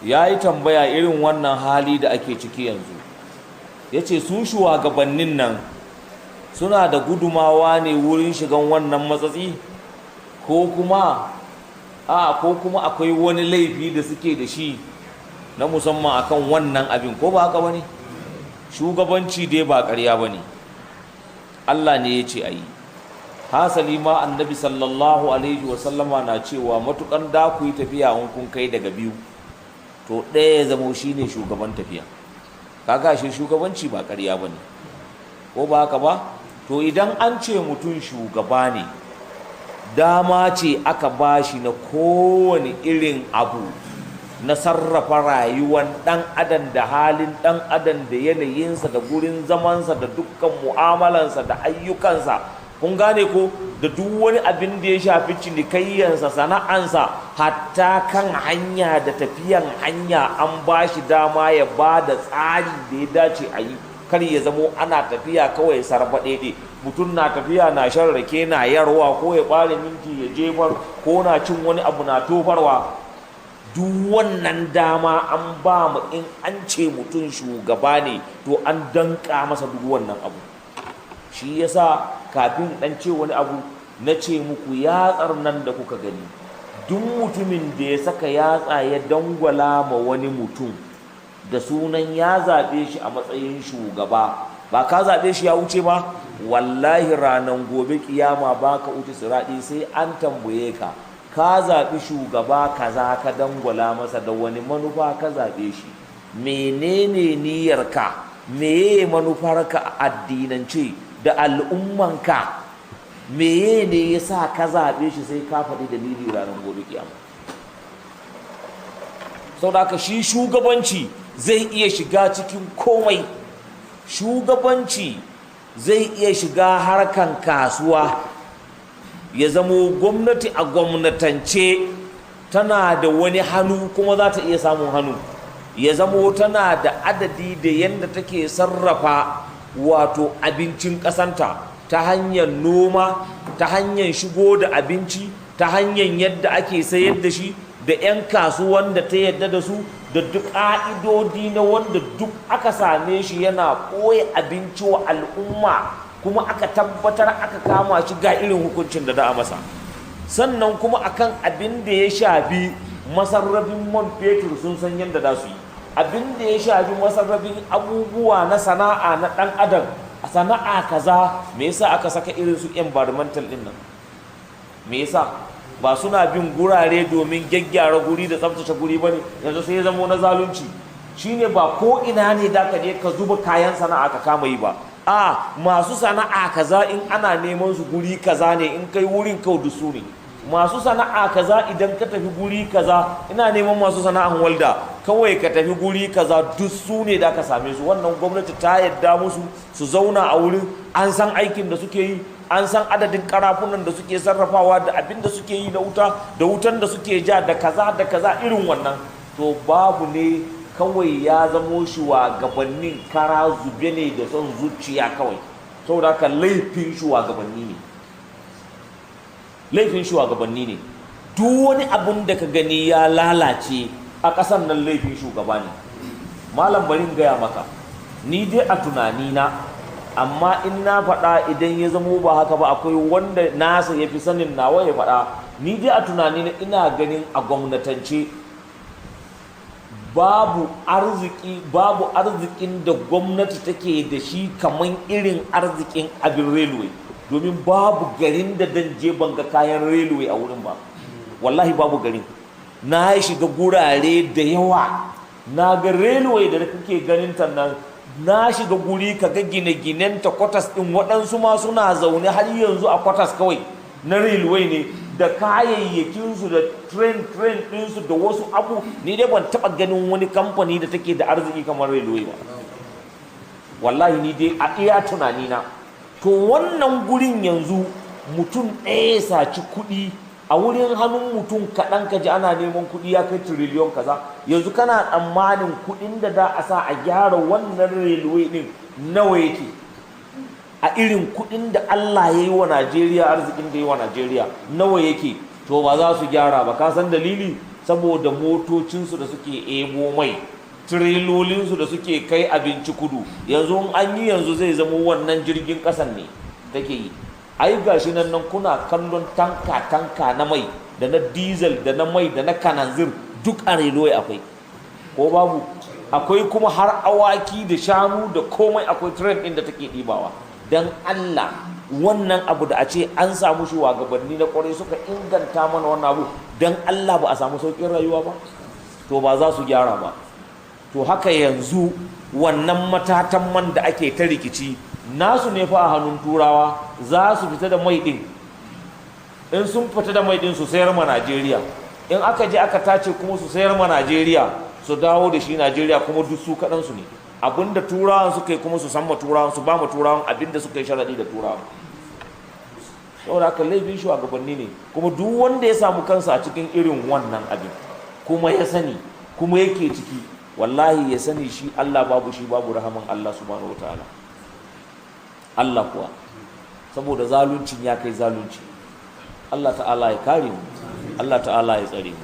Ya yi tambaya irin wannan hali da ake ciki yanzu, ya ce su shugabannin nan suna da gudumawa ne wurin shigan wannan matsatsi, ko kuma a ko kuma akwai wani laifi da suke da shi Na musamman akan wannan abin, ko ba haka bane? Shugabanci dai ba ƙarya bane, Allah ne ya ce a yi. Hasali ma Annabi sallallahu alaihi wasallama na cewa matukan da ku yi tafiya, in kun kai daga biyu, to ɗaya ya zamo shine shugaban tafiya. Kaga shi shugabanci ba ƙarya bane, ko ba haka ba? To idan an ce mutum shugaba ne, dama ce aka bashi na kowane irin abu na sarrafa rayuwan ɗan adam da halin ɗan adam da yanayinsa da gurin zamansa da dukkan mu'amalansa da ayyukansa, kun gane ko, da duk wani abin da ya shafi cinikayyansa, sana'ansa, hatta kan hanya da tafiyan hanya, an ba shi dama ya ba da tsari da ya dace a yi. Kar ya zamo ana tafiya kawai sarbaɗeɗe, mutum na tafiya na shan rake na yarwa, ko ya ɓare minti ya jefar, ko na cin wani abu na tofarwa. Duk wannan dama an ba mu. In an ce mutum shugaba ne, to an danka masa duk wannan abu. Shi yasa kafin dan ce wani abu, na ce muku yatsar nan da kuka gani, duk mutumin da ya saka yatsa ya dangwala ma wani mutum da sunan ya zaɓe shi a matsayin shugaba, ba ka zaɓe shi ya wuce ba. Wallahi ranar gobe kiyama ba ka wuce siraɗi sai an tambaye ka: ka zaɓi shugaba kaza, ka dangwala masa, da wani manufa ka zaɓe shi? Menene niyyarka? Meye manufarka a addinance da al'ummanka? Meye ne ya sa ka zaɓe shi? Sai ka faɗi dalili ranar gobe kiyama. Sau da haka shi shugabanci zai iya shiga cikin komai. Shugabanci zai iya shiga harkan kasuwa, ya zamo gwamnati a gwamnatance tana da wani hannu, kuma za ta iya samun hannu, ya zamo tana da adadi da yadda take sarrafa wato abincin ƙasanta, ta hanyar noma, ta hanyar shigo da abinci, ta hanyar yadda ake sayar da shi, da 'yan kasuwan da ta yadda da su, da duk ƙa'idodi na wanda duk aka same shi yana ɓoye abinci wa al'umma, kuma aka tabbatar aka kama shi, ga irin hukuncin da za a masa. Sannan kuma akan abin da ya shafi masarrafin man fetur, sun san yadda za su yi. Abin da ya shafi masarrafin abubuwa na sana'a na ɗan adam, a sana'a kaza, me yasa aka saka irin su environmental ɗin nan? Me yasa ba suna bin gurare domin gyaggyara guri da tsaftace guri ba ne? Yanzu sai ya zamo na zalunci, shine ba ko ina ne da ka je ka zuba kayan sana'a ka kama yi ba. A masu sana'a kaza, in ana neman su, guri kaza ne, in kai wurin kau da su ne. Masu sana'a kaza, idan ka tafi guri kaza, ina neman masu sana'an walda, kawai ka tafi guri kaza, duk su ne da ka same su. Wannan gwamnati ta yadda musu su zauna a wurin, an san aikin da suke yi, an san adadin karafunan da suke sarrafawa, da abin da suke yi na wuta, da wutan da suke ja, da kaza da kaza irin wannan. To babu ne kawai, ya zamo shugabannin kara zube ne da son zuciya kawai. Saboda haka laifin shugabanni ne, laifin shugabanni ne. Duk wani abun da ka gani ya lalace a ƙasar nan, laifin shugaba ne. Malam, bari in gaya maka, ni dai a tunanina, amma in na faɗa idan ya zamo ba haka ba, akwai wanda nasa ya fi sanin nawa ya faɗa. Ni dai a tunanina, ina ganin a gwamnatance babu arziki, babu arzikin da gwamnati take da shi kaman irin arzikin abin railway, domin babu garin da dan je ban ga kayan railway a wurin ba. Wallahi babu garin. Na shiga gurare da yawa, na ga railway da kuke ganin ta nan. Na shiga guri ka ga gine-ginen ta, quarters din, waɗansu ma suna zaune har yanzu a quarters kawai na railway ne, da kayayyakinsu, da train train ɗinsu, da wasu abu. Ni dai ban taɓa ganin wani kamfani da take da arziki kamar railway ba, wallahi, ni dai a iya tunanina. To wannan gurin yanzu mutum ɗaya ya saci kuɗi a wurin hannun mutum kaɗan, ka ji ana neman kuɗi ya kai tiriliyon kaza. Yanzu kana tsammanin kuɗin da za a sa a gyara wannan railway ɗin nawa yake, a irin kuɗin da Allah ya yi wa Najeriya, arzikin da ya yi wa Najeriya, nawa yake? To ba za su gyara ba. Ka san dalili? Saboda motocinsu da suke ebo mai, tirelolinsu da suke kai abinci kudu. Yanzu in an yi, yanzu zai zama wannan jirgin ƙasan ne take yi. Ai gashi nan nan kuna kallon tanka tanka na mai, da na diesel, da na mai, da na kananzir, duk a railway akwai. Ko babu? Akwai kuma har awaki da shanu da komai, akwai train ɗin da take ɗibawa. Don Allah, wannan abu da a ce an samu shugabanni na kwarai suka inganta mana wannan abu, don Allah ba a samu sauƙin rayuwa ba? To ba za su gyara ba. To haka yanzu wannan matatan man da ake ta rikici, nasu ne fa a hannun Turawa. Za su fita da mai ɗin. In sun fita da mai ɗin, su sayar ma Najeriya. In aka je aka tace kuma, su sayar ma Najeriya, su dawo da shi Najeriya. Kuma duk su kaɗansu ne. Abinda Turawan suka yi kuma, su san ma Turawan, su ba ma Turawan abinda suka yi sharaɗi da Turawan. Saboda haka laifin shugabanni ne. Kuma duk wanda ya samu kansa a cikin irin wannan abin, kuma ya sani, kuma yake ciki, wallahi ya sani shi Allah babu shi babu rahaman Allah subhanahu wataala. Allah kuwa, saboda zaluncin ya kai zalunci. Allah ta'ala ya kare mu, Allah ta'ala ya tsare mu.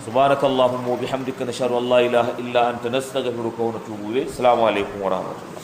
Subhanakallahumma wa bihamdika, nashhadu an la ilaha illa anta, nastaghfiruka wa natubu ilayk. Assalamu alaikum wa rahmatullah.